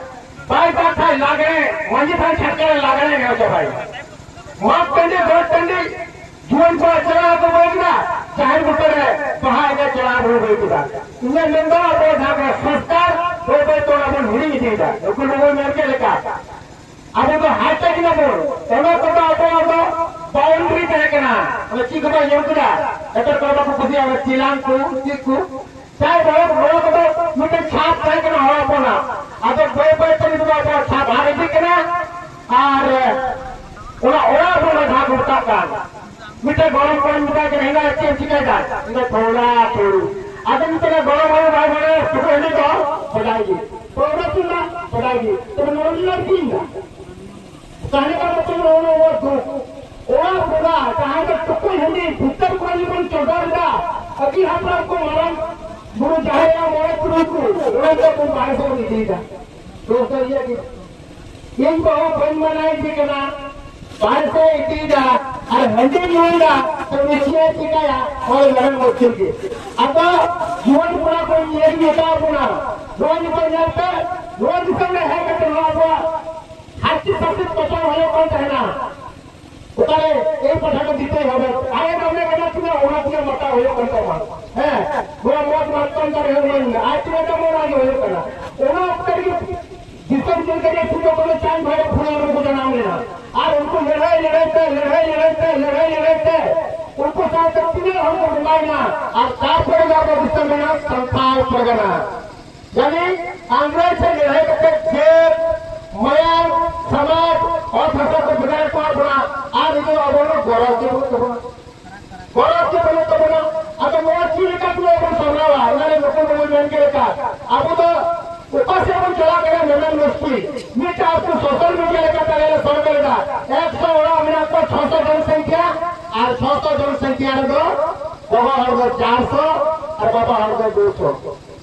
ᱵᱟᱭ ᱫᱟᱜ ᱠᱷᱟᱡ ᱞᱟᱜᱽᱲᱮ, ᱢᱟᱹᱡᱷᱤ ᱛᱷᱟᱱ ᱪᱷᱟᱴᱠᱟ ᱨᱮ ᱞᱟᱜᱽᱲᱮ ᱮᱱᱮᱡ ᱦᱚᱪᱚ ᱵᱟᱭ᱾ ᱢᱟᱜᱽ ᱴᱟᱺᱰᱤ, ᱜᱚᱴ ᱴᱟᱺᱰᱤ, ᱡᱩᱣᱟᱹᱱ ᱠᱚᱲᱟ ᱪᱟᱞᱟᱣ ᱠᱚ ᱵᱟᱹᱭ ᱠᱮᱫᱟ, ᱡᱟᱦᱮᱨ ᱵᱩᱴᱟᱹ ᱨᱮ ᱵᱟᱦᱟ ᱮᱱᱮᱡ ᱪᱟᱞᱟᱣ ᱨᱩᱣᱟᱹᱲ ᱵᱟᱹᱭ ᱠᱮᱫᱟ᱾ ᱤᱧᱟᱹᱜ ᱢᱮᱱ ᱫᱚ ᱟᱵᱚ ᱡᱟᱦᱟᱸ ᱠᱚ ᱥᱚᱝᱥᱠᱟᱨ ᱵᱟᱹᱭ ᱵᱟᱹᱭ ᱛᱮ ᱚᱱᱟ ᱵᱚᱱ ᱦᱤᱲᱤᱧ ᱤᱫᱤᱭᱮᱫᱟ᱾ ᱱᱩᱠᱩ ᱱᱩᱠᱩ ᱢᱮᱱ ᱠᱮᱫ ᱞᱮᱠᱟ, ᱟᱵᱚ ᱫᱚ ᱦᱟᱭᱴᱮᱠ ᱮᱱᱟ ᱵᱚᱱ, ᱚᱱᱟ ᱠᱚᱫᱚ ᱟᱵᱚᱣᱟᱜ ᱫᱚ ᱵᱟᱣᱩᱱᱰᱨᱤ ᱛᱟᱦᱮᱸ ᱠᱟᱱᱟ᱾ ᱚᱱᱟ ᱪᱮᱫ ᱠᱚ ᱵᱟᱭ ᱧᱟᱢ ᱠᱮᱫᱟ, ᱮᱴᱟᱜ ᱠᱚ ᱵᱟᱠᱚ ᱠᱩᱥᱤᱭᱟᱜᱼᱟ, ᱚᱱᱟ ᱪᱮᱞᱟᱝ ᱠᱚ, ᱪᱮᱫ ᱠᱚ, ᱡᱟᱭ ᱦᱳᱠ, ᱱᱚᱣᱟ ᱠᱚᱫᱚ ᱢᱤᱫᱴᱮᱱ ᱪᱷᱟᱯ ᱛᱟᱦᱮᱸ ᱠᱟᱱᱟ ᱦᱚᱲ ᱦᱚᱯᱚᱱᱟᱜ᱾ ᱟᱫᱚ ᱵᱟᱹᱭ ᱵᱟᱹᱭ ᱛᱮ ᱱᱤᱛᱚᱜ ᱫᱚ ᱟᱵᱚᱣᱟᱜ ᱪᱷᱟᱯ ᱦᱟᱨ ᱤᱫᱤᱜ ᱠᱟᱱᱟ᱾ ᱟᱨ ᱚᱱᱟ ᱚᱲᱟᱜ ᱵᱚᱱ ᱡᱟᱦᱟᱸ ᱠᱚ ᱢᱮᱛᱟᱜ ᱠᱟᱱ, ᱢᱤᱫᱴᱮᱱ ᱜᱚᱲᱚᱢ ᱠᱚᱲᱟᱧ ᱢᱮᱛᱟᱭ ᱠᱟᱱᱟ, "ᱦᱮᱸ, ᱪᱮᱫ ᱮᱢ ᱪᱤᱠᱟᱹᱭᱮᱫᱟ?" ᱤᱧ ᱫᱚ ᱛᱷᱚᱲᱟ ᱛᱷᱚᱲᱤ᱾ ᱟᱫᱚ ᱱᱤᱛᱚᱜ ᱫᱚ ᱜᱚᱲᱚᱢ ᱦᱚᱲ ᱵᱟᱭ ᱵᱟᱲᱟᱭᱟ, ᱛᱚᱵᱮ ᱩᱱᱤ ᱫᱚ ᱵᱟᱰᱟᱭ ᱜᱮ᱾ ᱯᱟᱹᱣᱨᱟᱹ ᱠᱚ ᱢᱟ ᱵᱟᱰᱟᱭ ᱜᱮ, ᱛᱚᱵᱮ ᱱᱚᱣᱟ ᱨᱮᱱᱟᱜ ᱪᱮᱫ ᱤᱧ ᱢᱮᱱᱟ? ᱛᱟᱦᱮᱸ ᱠᱟᱱᱟ ᱛᱚ ᱱᱚᱣᱟ ᱱᱚᱣᱟ ᱫᱩᱠ᱾ ᱚᱲᱟᱜ ᱵᱚᱸᱜᱟ, ᱡᱟᱦᱟᱸᱭ ᱫᱚ ᱴᱩᱠᱩᱡ ᱦᱟᱺᱰᱤ ᱵᱷᱤᱛᱟᱹᱨ ᱠᱚᱨᱮ ᱜᱮᱵᱚᱱ ᱪᱚᱰᱚᱨ ᱮᱫᱟ, ᱟᱹᱰᱤ ᱦᱟᱯᱲᱟᱢ ᱠᱚ, ᱢᱟᱨᱟᱝ ᱵᱩᱨᱩ, ᱡᱟᱦᱮᱨ ᱟᱭᱳ, ᱢᱚᱬᱮ ᱛᱩᱨᱩᱭ ᱠᱚ, ᱚᱱᱟ ᱫᱚ ᱵᱚᱱ ᱵᱟᱦᱨᱮ ᱥᱮᱫ ᱵᱚᱱ ᱤᱫᱤᱭᱮᱫᱟ᱾ ᱫᱳᱥ ᱫᱚ ᱤᱭᱟᱹ ᱜᱮ᱾ ᱤᱧ ᱵᱟᱹᱦᱩ ᱵᱟᱹᱧ ᱢᱟᱱᱟᱭᱮᱫᱮ ᱠᱟᱱᱟ, ᱵᱟᱦᱨᱮ ᱥᱮᱫ ᱤᱫᱤᱭᱮᱫᱟ᱾ ᱟᱨ ᱦᱟᱺᱰᱤ ᱧᱩᱭᱮᱫᱟ, ᱛᱚ ᱩᱱᱤ ᱪᱮᱫ ᱮ ᱪᱤᱠᱟᱹᱭᱟ? ᱦᱚᱲ ᱢᱮᱱᱟ ᱢᱩᱥᱠᱤᱞ ᱜᱮ᱾ ᱟᱫᱚ ᱡᱩᱣᱟᱹᱱ ᱠᱚᱲᱟ ᱠᱚ ᱧᱮᱞ ᱢᱮᱛᱟ ᱵᱚᱱᱟ, ᱱᱚᱣᱟ ᱡᱚᱠᱷᱚᱱ ᱧᱮᱞ ᱯᱮ, ᱱᱚᱣᱟ ᱫᱤᱥᱚᱢ ᱨᱮ ᱦᱮᱡ ᱠᱟᱛᱮ ᱱᱚᱣᱟ ᱟᱵᱚᱣᱟᱜ ᱦᱟᱨᱪᱤ ᱯᱟᱹᱨᱥᱤ ᱠᱚᱪᱚᱲ ᱦᱩᱭᱩᱜ ᱠᱟᱱ ᱛᱟᱦᱮᱱᱟ᱾ ᱚᱠᱟᱨᱮ ᱮᱭ ᱯᱟᱴᱷᱟ ᱠᱚ ᱡᱤᱛᱟᱹᱣ ᱦᱚᱵᱮ, ᱟᱭᱮ ᱫᱟᱢᱮ ᱠᱟᱱᱟ ᱛᱤᱱᱟᱹᱜ, ᱚᱱᱟ ᱛᱤᱱᱟᱹᱜ ᱢᱟᱛᱟ ᱦᱩᱭᱩᱜ ᱠᱟᱱ ᱛᱟᱢᱟ᱾ ᱦᱮᱸ, ᱱᱚᱣᱟ ᱢᱚᱛ ᱢᱟᱛᱠᱚᱢ ᱫᱟᱨᱮ ᱦᱚᱸ ᱢᱮᱱ ᱢᱮ, ᱟᱡ ᱛᱤᱱᱟᱹᱜ ᱫᱟᱢ ᱚᱱᱟ ᱜᱮ ᱦᱩᱭᱩᱜ ᱠᱟᱱᱟ᱾ ᱚᱱᱟ ᱚᱠᱛᱮ ᱨᱮᱜᱮ ᱫᱤᱥᱚᱢ ᱡᱤᱞ ᱛᱮᱜᱮ ᱥᱤᱫᱩ ᱠᱟᱹᱱᱦᱩ ᱪᱟᱸᱫᱽ ᱵᱷᱟᱭᱨᱚ ᱯᱷᱩᱞᱟᱹ ᱨᱮᱠᱚ ᱡᱟᱱᱟᱢ ᱞᱮᱱᱟ᱾ ᱟᱨ ᱩᱱᱠᱩ ᱞᱟᱹᱲᱦᱟᱹᱭ ᱞᱟᱹᱲᱦᱟᱹᱭ ᱛᱮ, ᱞᱟᱹᱲᱦᱟᱹᱭ ᱞᱟᱹᱲᱦᱟᱹᱭ ᱛᱮ, ᱞᱟᱹᱲᱦᱟᱹᱭ ᱞᱟᱹᱲᱦᱟᱭ ᱛᱮ ᱩᱱᱠᱩ ᱥᱟᱶᱛᱮ ᱛᱤᱱᱟᱹᱜ ᱦᱚᱲ ᱠᱚ ᱵᱚᱸᱜᱟᱭᱮᱱᱟ᱾ ᱟᱨ ᱛᱟᱨᱯᱚᱨᱮ ᱜᱮ ᱟᱵᱚ ᱫᱤᱥᱚᱢ ᱨᱮᱱᱟᱜ ᱥᱟᱱᱛᱟᱲ ᱯᱟᱨᱜᱟᱱᱟ, ᱭᱟᱱᱤ ᱟᱝᱨᱮᱡᱽ ᱥᱮᱫ ᱞᱟᱹᱲᱦᱟᱹᱭ ᱠᱟᱛᱮ ᱡᱮᱞ, ᱢᱟᱭᱟᱢ, ᱥᱚᱢᱟᱡᱽ, ᱚᱛ ᱦᱟᱥᱟ ᱠᱚ ᱵᱷᱮᱜᱟᱨ ᱠᱚᱣᱟ ᱵᱚᱱᱟ᱾ ᱟᱨ ᱱᱤᱛᱚᱜ ᱟᱵᱚ ᱫᱚ ᱜᱚᱨᱚᱵᱽ ᱜᱮ ᱵᱟᱹᱱᱩᱜ ᱛᱟᱵᱚᱱᱟ᱾ ᱜᱚᱨᱚᱵᱽ ᱜᱮ ᱵᱟᱹᱱᱩᱜ ᱛᱟᱵᱚᱱᱟ᱾ ᱟᱫᱚ ᱱᱚᱣᱟ ᱪᱮᱫ ᱞᱮᱠᱟ ᱛᱮ ᱵᱚᱱ ᱥᱟᱢᱵᱲᱟᱣᱟ? ᱚᱱᱟ ᱨᱮ ᱱᱩᱠᱩ ᱵᱟᱵᱚᱱ ᱢᱮᱱ ᱠᱮᱫ ᱞᱮᱠᱟ, ᱟᱵᱚ ᱫᱚ ᱚᱠᱟ ᱥᱮᱫ ᱵᱚᱱ ᱪᱟᱞᱟᱜ ᱠᱟᱱᱟ? ᱢᱮᱢᱮᱱ ᱢᱩᱥᱠᱤᱞ᱾ ᱢᱤᱫᱴᱟᱝ ᱟᱹᱛᱩ ᱥᱳᱥᱟᱞ ᱢᱤᱰᱤᱭᱟ ᱞᱮᱠᱟᱛᱮ ᱟᱞᱮ ᱞᱮ ᱥᱚᱨᱵᱷᱮ ᱞᱮᱫᱟ᱾ ᱮᱠᱥᱚ ᱚᱲᱟᱜ ᱢᱮᱱᱟᱜ ᱠᱚᱣᱟ, ᱪᱷᱚᱥᱚ ᱡᱚᱱ ᱥᱚᱝᱠᱷᱭᱟ, ᱟᱨ ᱪᱷᱚᱥᱚ ᱡᱚᱱ ᱥᱚᱝᱠᱷᱭᱟ ᱨᱮᱫᱚ ᱜᱚᱜᱚ ᱦᱚᱲ ᱫᱚ ᱪᱟᱨᱥᱚ ᱟᱨ ᱵᱟᱵᱟ ᱦᱚᱲ ᱫᱚ ᱫᱩᱥᱚ᱾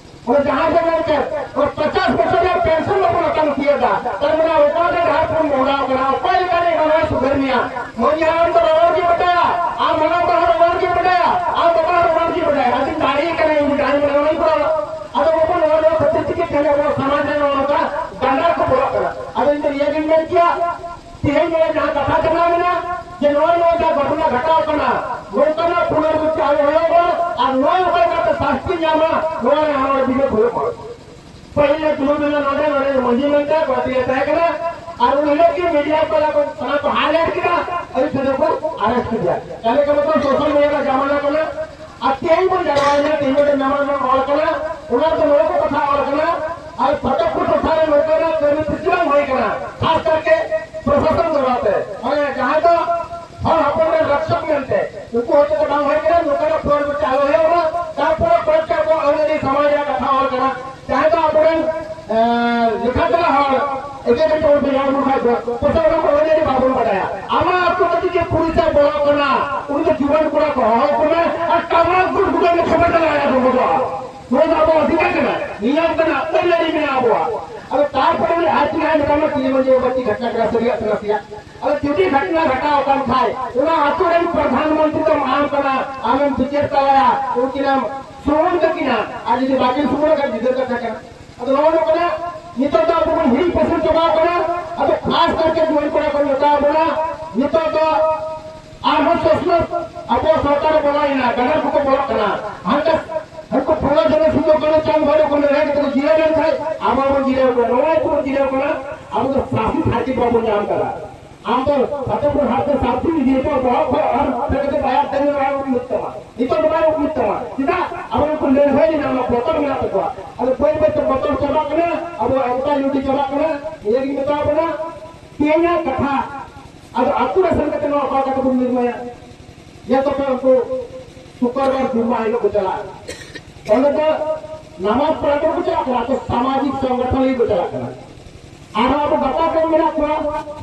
ᱚᱱᱟ ᱡᱟᱦᱟᱸ ᱥᱮᱫ ᱢᱮᱱ ᱠᱮᱫ, ᱚᱱᱟ ᱯᱚᱪᱟᱥ ᱵᱚᱪᱷᱚᱨ ᱨᱮᱭᱟᱜ ᱯᱮᱱᱥᱚᱱ ᱵᱟᱵᱚᱱ ᱟᱛᱟᱝ ᱛᱤᱭᱳᱜ ᱮᱫᱟ᱾ ᱛᱟᱨ ᱢᱟᱱᱮ ᱚᱠᱟ ᱨᱮ ᱰᱟᱦᱟᱨ ᱵᱚᱱ ᱢᱚᱦᱰᱟᱣ ᱠᱟᱱᱟ, ᱚᱠᱚᱭ ᱞᱮᱠᱟᱨᱮ ᱱᱚᱣᱟ ᱥᱩᱫᱷᱟᱹᱨ ᱢᱮᱭᱟ? ᱢᱟᱹᱡᱷᱤ ᱦᱟᱲᱟᱢ ᱫᱚ ᱨᱚᱲ ᱜᱮ ᱵᱟᱰᱟᱭᱟ, ᱟᱨ ᱢᱟᱱᱟ ᱵᱟᱦᱟ ᱨᱚᱲ ᱜᱮ ᱵᱟᱰᱟᱭᱟ, ᱟᱨ ᱵᱟᱵᱟ ᱨᱚᱲ ᱜᱮ ᱵᱟᱰᱟᱭᱟ᱾ ᱟᱫᱚᱧ ᱫᱟᱲᱮ ᱠᱟᱱᱟ, ᱤᱧ ᱫᱟᱲᱮ ᱢᱮᱱᱟᱜᱼᱟ, ᱚᱱᱟᱧ ᱠᱚᱨᱟᱣᱟ᱾ ᱟᱫᱚ ᱵᱟᱵᱟ, ᱱᱚᱣᱟ ᱱᱚᱣᱟ ᱠᱷᱟᱹᱛᱤᱨ ᱛᱮᱜᱮ ᱛᱮᱦᱮᱧ ᱟᱵᱚ ᱥᱚᱢᱟᱡᱽ ᱨᱮ ᱱᱚᱜᱼᱚ ᱱᱚᱝᱠᱟ ᱰᱟᱸᱰᱟ ᱠᱚ ᱵᱚᱞᱚᱜ ᱠᱟᱱᱟ᱾ ᱟᱫᱚ ᱤᱧ ᱫᱚ ᱱᱤᱭᱟᱹ ᱜᱤᱧ ᱢᱮᱱ ᱠᱮᱭᱟ, ᱛᱮᱦᱮᱧ ᱱᱚᱣᱟ ᱡᱟᱦᱟᱸ ᱠᱟᱛᱷᱟ ᱪᱟᱞᱟᱣ ᱢᱮᱱᱟᱜᱼᱟ, ᱡᱮ ᱱᱚᱜᱼᱚᱭ ᱱᱚᱣᱟ ᱡᱟᱦᱟᱸ ᱜᱷᱚᱴᱚᱱᱟ ᱜᱷᱚᱴᱟᱣ ᱠᱟᱱᱟ, ᱱᱚᱝᱠᱟᱱᱟᱜ ᱯᱩᱱᱚᱨᱵᱤᱛᱛᱤ ᱟᱞᱚ ᱦᱩᱭᱩᱜ ᱢᱟ, ᱟᱨ ᱱᱚᱣᱟ ᱚᱠᱟ ᱞᱮᱠᱟᱛᱮ ᱥᱟᱥᱛᱤ ᱧᱟᱢᱟ, ᱱᱚᱣᱟ ᱨᱮ ᱟᱨᱚ ᱵᱤᱱᱤᱰ ᱦᱩᱭᱩᱜ ᱢᱟ᱾ ᱯᱟᱹᱦᱤᱞ ᱞᱮ ᱫᱩᱲᱩᱵ ᱞᱮᱱᱟ ᱱᱚᱰᱮ, ᱱᱚᱰᱮ ᱢᱟᱹᱡᱷᱤ ᱢᱮᱱᱛᱮ ᱯᱟᱹᱴᱤᱭᱟᱹ ᱛᱟᱦᱮᱸ ᱠᱟᱱᱟ, ᱟᱨ ᱩᱱ ᱦᱤᱞᱳᱜ ᱜᱮ ᱢᱤᱰᱤᱭᱟ ᱠᱚ ᱚᱱᱟ ᱠᱚ ᱦᱟᱭᱞᱟᱭᱤᱴ ᱠᱮᱫᱟ, ᱟᱹᱭᱩᱵ ᱛᱮᱫᱚ ᱠᱚ ᱟᱨᱮᱥᱴ ᱠᱮᱫᱮᱭᱟ᱾ ᱛᱟᱦᱞᱮ ᱠᱷᱟᱱ ᱫᱚ ᱥᱳᱥᱟᱞ ᱢᱤᱰᱤᱭᱟ ᱨᱮᱱᱟᱜ ᱡᱟᱢᱟᱱᱟ ᱠᱟᱱᱟ, ᱟᱨ ᱛᱮᱦᱮᱧ ᱵᱚᱱ ᱡᱟᱨᱣᱟᱭᱮᱱᱟ, ᱛᱮᱦᱮᱧ ᱢᱤᱫᱴᱮᱱ ᱢᱮᱢᱳᱨᱮᱱᱰᱟᱢ ᱚᱞ ᱠᱟᱱᱟ, ᱚᱱᱟ ᱨᱮᱫᱚ ᱱᱚᱣᱟ ᱠᱚ ᱠᱟᱛᱷᱟ ᱚᱞ ᱠᱟᱱᱟ, ᱟᱨ ᱯᱷᱟᱴᱟᱠᱯᱩᱨ ᱴᱚᱴᱷᱟ ᱨᱮ ᱱᱚᱝᱠᱟᱱᱟᱜ ᱠᱟᱹᱢᱤ ᱛᱤᱥ ᱦᱚᱸ ᱵᱟᱝ ᱦᱩᱭ ᱠᱟᱱᱟ, ᱠᱷᱟᱥ ᱠᱟᱨᱛᱮ ᱯᱨᱚᱥᱟᱥᱚᱱ ᱫᱟᱨᱟᱭ ᱛᱮ᱾ ᱢᱟᱱᱮ ᱡᱟᱦᱟᱸᱭ ᱫᱚ ᱦᱚᱲ ᱦᱚᱯᱚᱱ ᱨᱮᱱ ᱨᱚᱠᱥᱚᱠ ᱢᱮᱱᱛᱮ, ᱩᱱᱠᱩ ᱦᱚᱛᱮ ᱛᱮ ᱵᱟᱝ ᱦᱩᱭ ᱠᱟᱱᱟ, ᱱᱚᱝᱠᱟᱱᱟᱜ ᱯᱩᱱᱚᱨᱵᱤᱛᱛᱤ ᱟᱞᱚ ᱦᱩᱭᱩᱜ ᱢᱟ᱾ ᱛᱟᱨᱯᱚᱨᱮ ᱠᱚᱭᱮᱠᱴᱟ ᱠᱚ ᱟᱹᱱ ᱟᱹᱨᱤ ᱥᱚᱢᱟᱡᱽ ᱨᱮᱭᱟᱜ ᱠᱟᱛᱷᱟ ᱚᱞ ᱠᱟᱱᱟ, ᱡᱟᱦᱟᱸᱭ ᱫᱚ ᱟᱵᱚᱨᱮᱱ ᱮᱸ, ᱞᱮᱠᱷᱟ ᱛᱮᱞᱟ ᱦᱚᱲ, ᱮᱴᱟᱜ ᱮᱴᱟᱜ ᱦᱚᱲ ᱵᱮᱱᱟᱣ ᱵᱚᱱ ᱠᱷᱟᱡ ᱫᱚ, ᱯᱚᱭᱥᱟ ᱚᱱᱟ ᱠᱚ ᱚᱞᱨᱮᱰᱤ ᱵᱟᱵᱚᱱ ᱵᱟᱰᱟᱭᱟ᱾ ᱟᱢᱟᱜ ᱟᱹᱛᱩ ᱨᱮ ᱡᱩᱫᱤ ᱯᱩᱞᱤᱥ ᱮ ᱵᱚᱞᱚ ᱠᱟᱱᱟ, ᱩᱱᱤ ᱫᱚ ᱡᱩᱣᱟᱹᱱ ᱠᱚᱲᱟ ᱠᱚ ᱦᱚᱦᱚ ᱠᱚ ᱢᱮ ᱟᱨ ᱴᱟᱢᱟᱠ ᱜᱩᱲ ᱜᱩᱲ ᱞᱮ ᱠᱷᱮᱯᱮ ᱪᱟᱞᱟᱣ ᱮᱱᱟ ᱵᱚᱱ ᱵᱚᱫᱚᱞᱟ᱾ ᱱᱚᱣᱟ ᱫᱚ ᱟᱵᱚᱣᱟᱜ ᱚᱫᱷᱤᱠᱟᱨ ᱠᱟᱱᱟ, ᱱᱤᱭᱚᱢ ᱠᱟᱱᱟ, ᱟᱹᱱ ᱟᱹᱨᱤ ᱢᱮᱱᱟᱜᱼᱟ ᱟᱵᱚᱣᱟᱜ᱾ ᱟᱫᱚ ᱛᱟᱨᱯᱚᱨᱮ ᱩᱱᱤ ᱟᱡ ᱛᱮᱜᱮ ᱦᱟᱸᱜ ᱢᱮᱛᱟᱢᱟ, ᱛᱤᱱ ᱵᱟᱡᱮ ᱵᱟᱹᱛᱤ ᱜᱷᱟᱴᱱᱟ ᱠᱟᱱᱟ, ᱥᱟᱹᱨᱤᱭᱟᱜ ᱠᱟᱱᱟ ᱥᱮᱭᱟᱜ᱾ ᱟᱫᱚ ᱡᱩᱫᱤ ᱜᱷᱟᱴᱱᱟ ᱨᱟᱠᱟᱵ ᱟᱠᱟᱱ ᱠᱷᱟᱡ, ᱚᱱᱟ ᱟᱛᱳ ᱨᱮᱱ ᱯᱨᱚᱫᱷᱟᱱ ᱢᱚᱱᱛᱨᱤ ᱫᱚᱢ ᱟᱢ ᱠᱟᱱᱟ, ᱟᱢᱮᱢ ᱵᱤᱪᱟᱹᱨ ᱛᱟᱭᱟ, ᱩᱱᱠᱤᱱᱮᱢ ᱥᱩᱢᱩᱱ ᱛᱟᱹᱠᱤᱱᱟ᱾ ᱟᱨ ᱡᱩᱫᱤ ᱵᱟᱹᱠᱤᱱ ᱥᱩᱢᱩᱱ ᱟᱠᱟᱱ, ᱜᱤᱫᱟᱹᱨ ᱠᱟᱛᱷᱟ ᱠᱟᱱᱟ᱾ ᱟᱫᱚ ᱱᱚᱜᱼᱚ ᱱᱚᱝᱠᱟ ᱠᱟᱱᱟ, ᱱᱤᱛᱚᱜ ᱫᱚ ᱟᱵᱚ ᱵᱚᱱ ᱦᱤᱲᱤᱧ ᱯᱟᱹᱥᱤᱨ ᱪᱟᱵᱟᱣ ᱠᱟᱱᱟ᱾ ᱟᱫᱚ ᱠᱷᱟᱥ ᱠᱟᱨᱛᱮ ᱡᱩᱣᱟᱹᱱ ᱠᱚᱲᱟ ᱠᱚ ᱢᱮᱛᱟ ᱵᱚᱱᱟ, ᱱᱤᱛᱚᱜ ᱫᱚ ᱟᱨᱦᱚᱸ ᱥᱚᱥᱱᱚ ᱟᱵᱚ ᱥᱚᱨᱠᱟᱨ ᱮ ᱵᱚᱞᱚᱭᱮᱱᱟ, ᱜᱟᱫᱟᱨ ᱠᱚᱠᱚ ᱵᱚᱞᱚᱜ ᱠᱟᱱᱟ᱾ ᱦᱟᱱᱛᱮ ᱩᱱᱠᱩ ᱯᱷᱩᱞᱳ ᱡᱷᱟᱱᱳ ᱥᱤᱫᱩ ᱠᱟᱹᱱᱦᱩ ᱪᱟᱸᱫᱽ ᱵᱷᱟᱭᱨᱳ ᱠᱚ ᱞᱟᱹᱲᱦᱟᱹᱭ ᱠᱟᱛᱮ ᱠᱚ ᱡᱤᱨᱟᱹᱣ ᱞᱮᱱ ᱠᱷᱟᱡ ᱟᱵᱚ ᱦᱚᱸᱵᱚᱱ ᱡᱤᱨᱟᱹᱣ ᱠᱟᱱᱟ᱾ ᱱᱚᱣᱟ ᱠᱚᱵᱚᱱ ᱡᱤᱨᱟᱹᱣ ᱠᱟᱱᱟ, ᱟᱵᱚ ᱫᱚ ᱥᱟᱥᱤ ᱥᱟᱨᱴᱤ ᱵᱟᱵᱚᱱ ᱧᱟᱢ ᱠᱟᱫᱟ᱾ ᱟᱢ ᱫᱚ ᱯᱷᱟᱛᱮᱯᱩᱨ ᱦᱟᱴ ᱛᱮ ᱥᱟᱨᱴᱤ ᱤᱫᱤ ᱠᱚ ᱵᱚᱦᱚᱜ ᱠᱷᱚᱱ ᱟᱨ ᱦᱟᱱᱛᱮ ᱠᱟᱛᱮ ᱵᱟᱭᱟᱨ ᱴᱟᱺᱰᱤ ᱨᱮ ᱵᱟᱭ ᱩᱰᱩᱠ ᱛᱟᱢᱟ᱾ ᱱᱤᱛᱚᱜ ᱫᱚ ᱵᱟᱭ ᱩᱰᱩᱠ ᱛᱟᱢᱟ᱾ ᱪᱮᱫᱟᱜ? ᱟᱵᱚ ᱠᱚ ᱞᱟᱹᱲᱦᱟᱹᱭ ᱞᱮᱱᱟ, ᱚᱱᱟ ᱵᱚᱛᱚᱨ ᱢᱮᱱᱟᱜ ᱛᱟᱠᱚᱣᱟ᱾ ᱟᱫᱚ ᱵᱟᱹᱭ ᱵᱟᱹᱭ ᱛᱮ ᱵᱚᱛᱚᱨ ᱪᱟᱵᱟᱜ ᱠᱟᱱᱟ᱾ ᱟᱵᱚᱣᱟᱜ ᱮᱠᱛᱟ ᱞᱩᱴᱤ ᱪᱟᱵᱟᱜ ᱠᱟᱱᱟ᱾ ᱱᱤᱭᱟᱹ ᱜᱤᱧ ᱢᱮᱛᱟ ᱵᱚᱱᱟ, ᱛᱮᱦᱮᱧᱟᱜ ᱠᱟᱛᱷᱟ᱾ ᱟᱫᱚ ᱟᱹᱛᱩ ᱨᱮ ᱥᱮᱱ ᱠᱟᱛᱮ ᱱᱚᱣᱟ ᱚᱠᱟ ᱞᱮᱠᱟ ᱛᱮᱵᱚᱱ ᱱᱤᱨᱢᱟᱭᱟ? ᱡᱮ ᱛᱚᱵᱮ ᱩᱱᱠᱩ ᱥᱩᱠᱨᱵᱟᱨ ᱡᱩᱢᱟ ᱦᱤᱞᱳᱜ ᱠᱚ ᱪᱟᱞᱟᱜᱼᱟ, ᱚᱸᱰᱮ ᱫᱚ ᱱᱟᱢᱟᱡᱽ ᱯᱟᱲᱦᱟᱣ ᱠᱚ ᱪᱟᱞᱟᱜ ᱠᱟᱱᱟ, ᱛᱚ ᱥᱟᱢᱟᱡᱤᱠ ᱥᱚᱝᱜᱚᱴᱷᱚᱱ ᱞᱟᱹᱜᱤᱫ ᱠᱚ ᱪᱟᱞᱟᱜ ᱠᱟᱱᱟ᱾ ᱟᱨᱦᱚᱸ ᱟᱵᱚ ᱜᱟᱯᱟ ᱠᱚ ᱢᱮᱱᱟᱜ ᱠᱚᱣᱟ,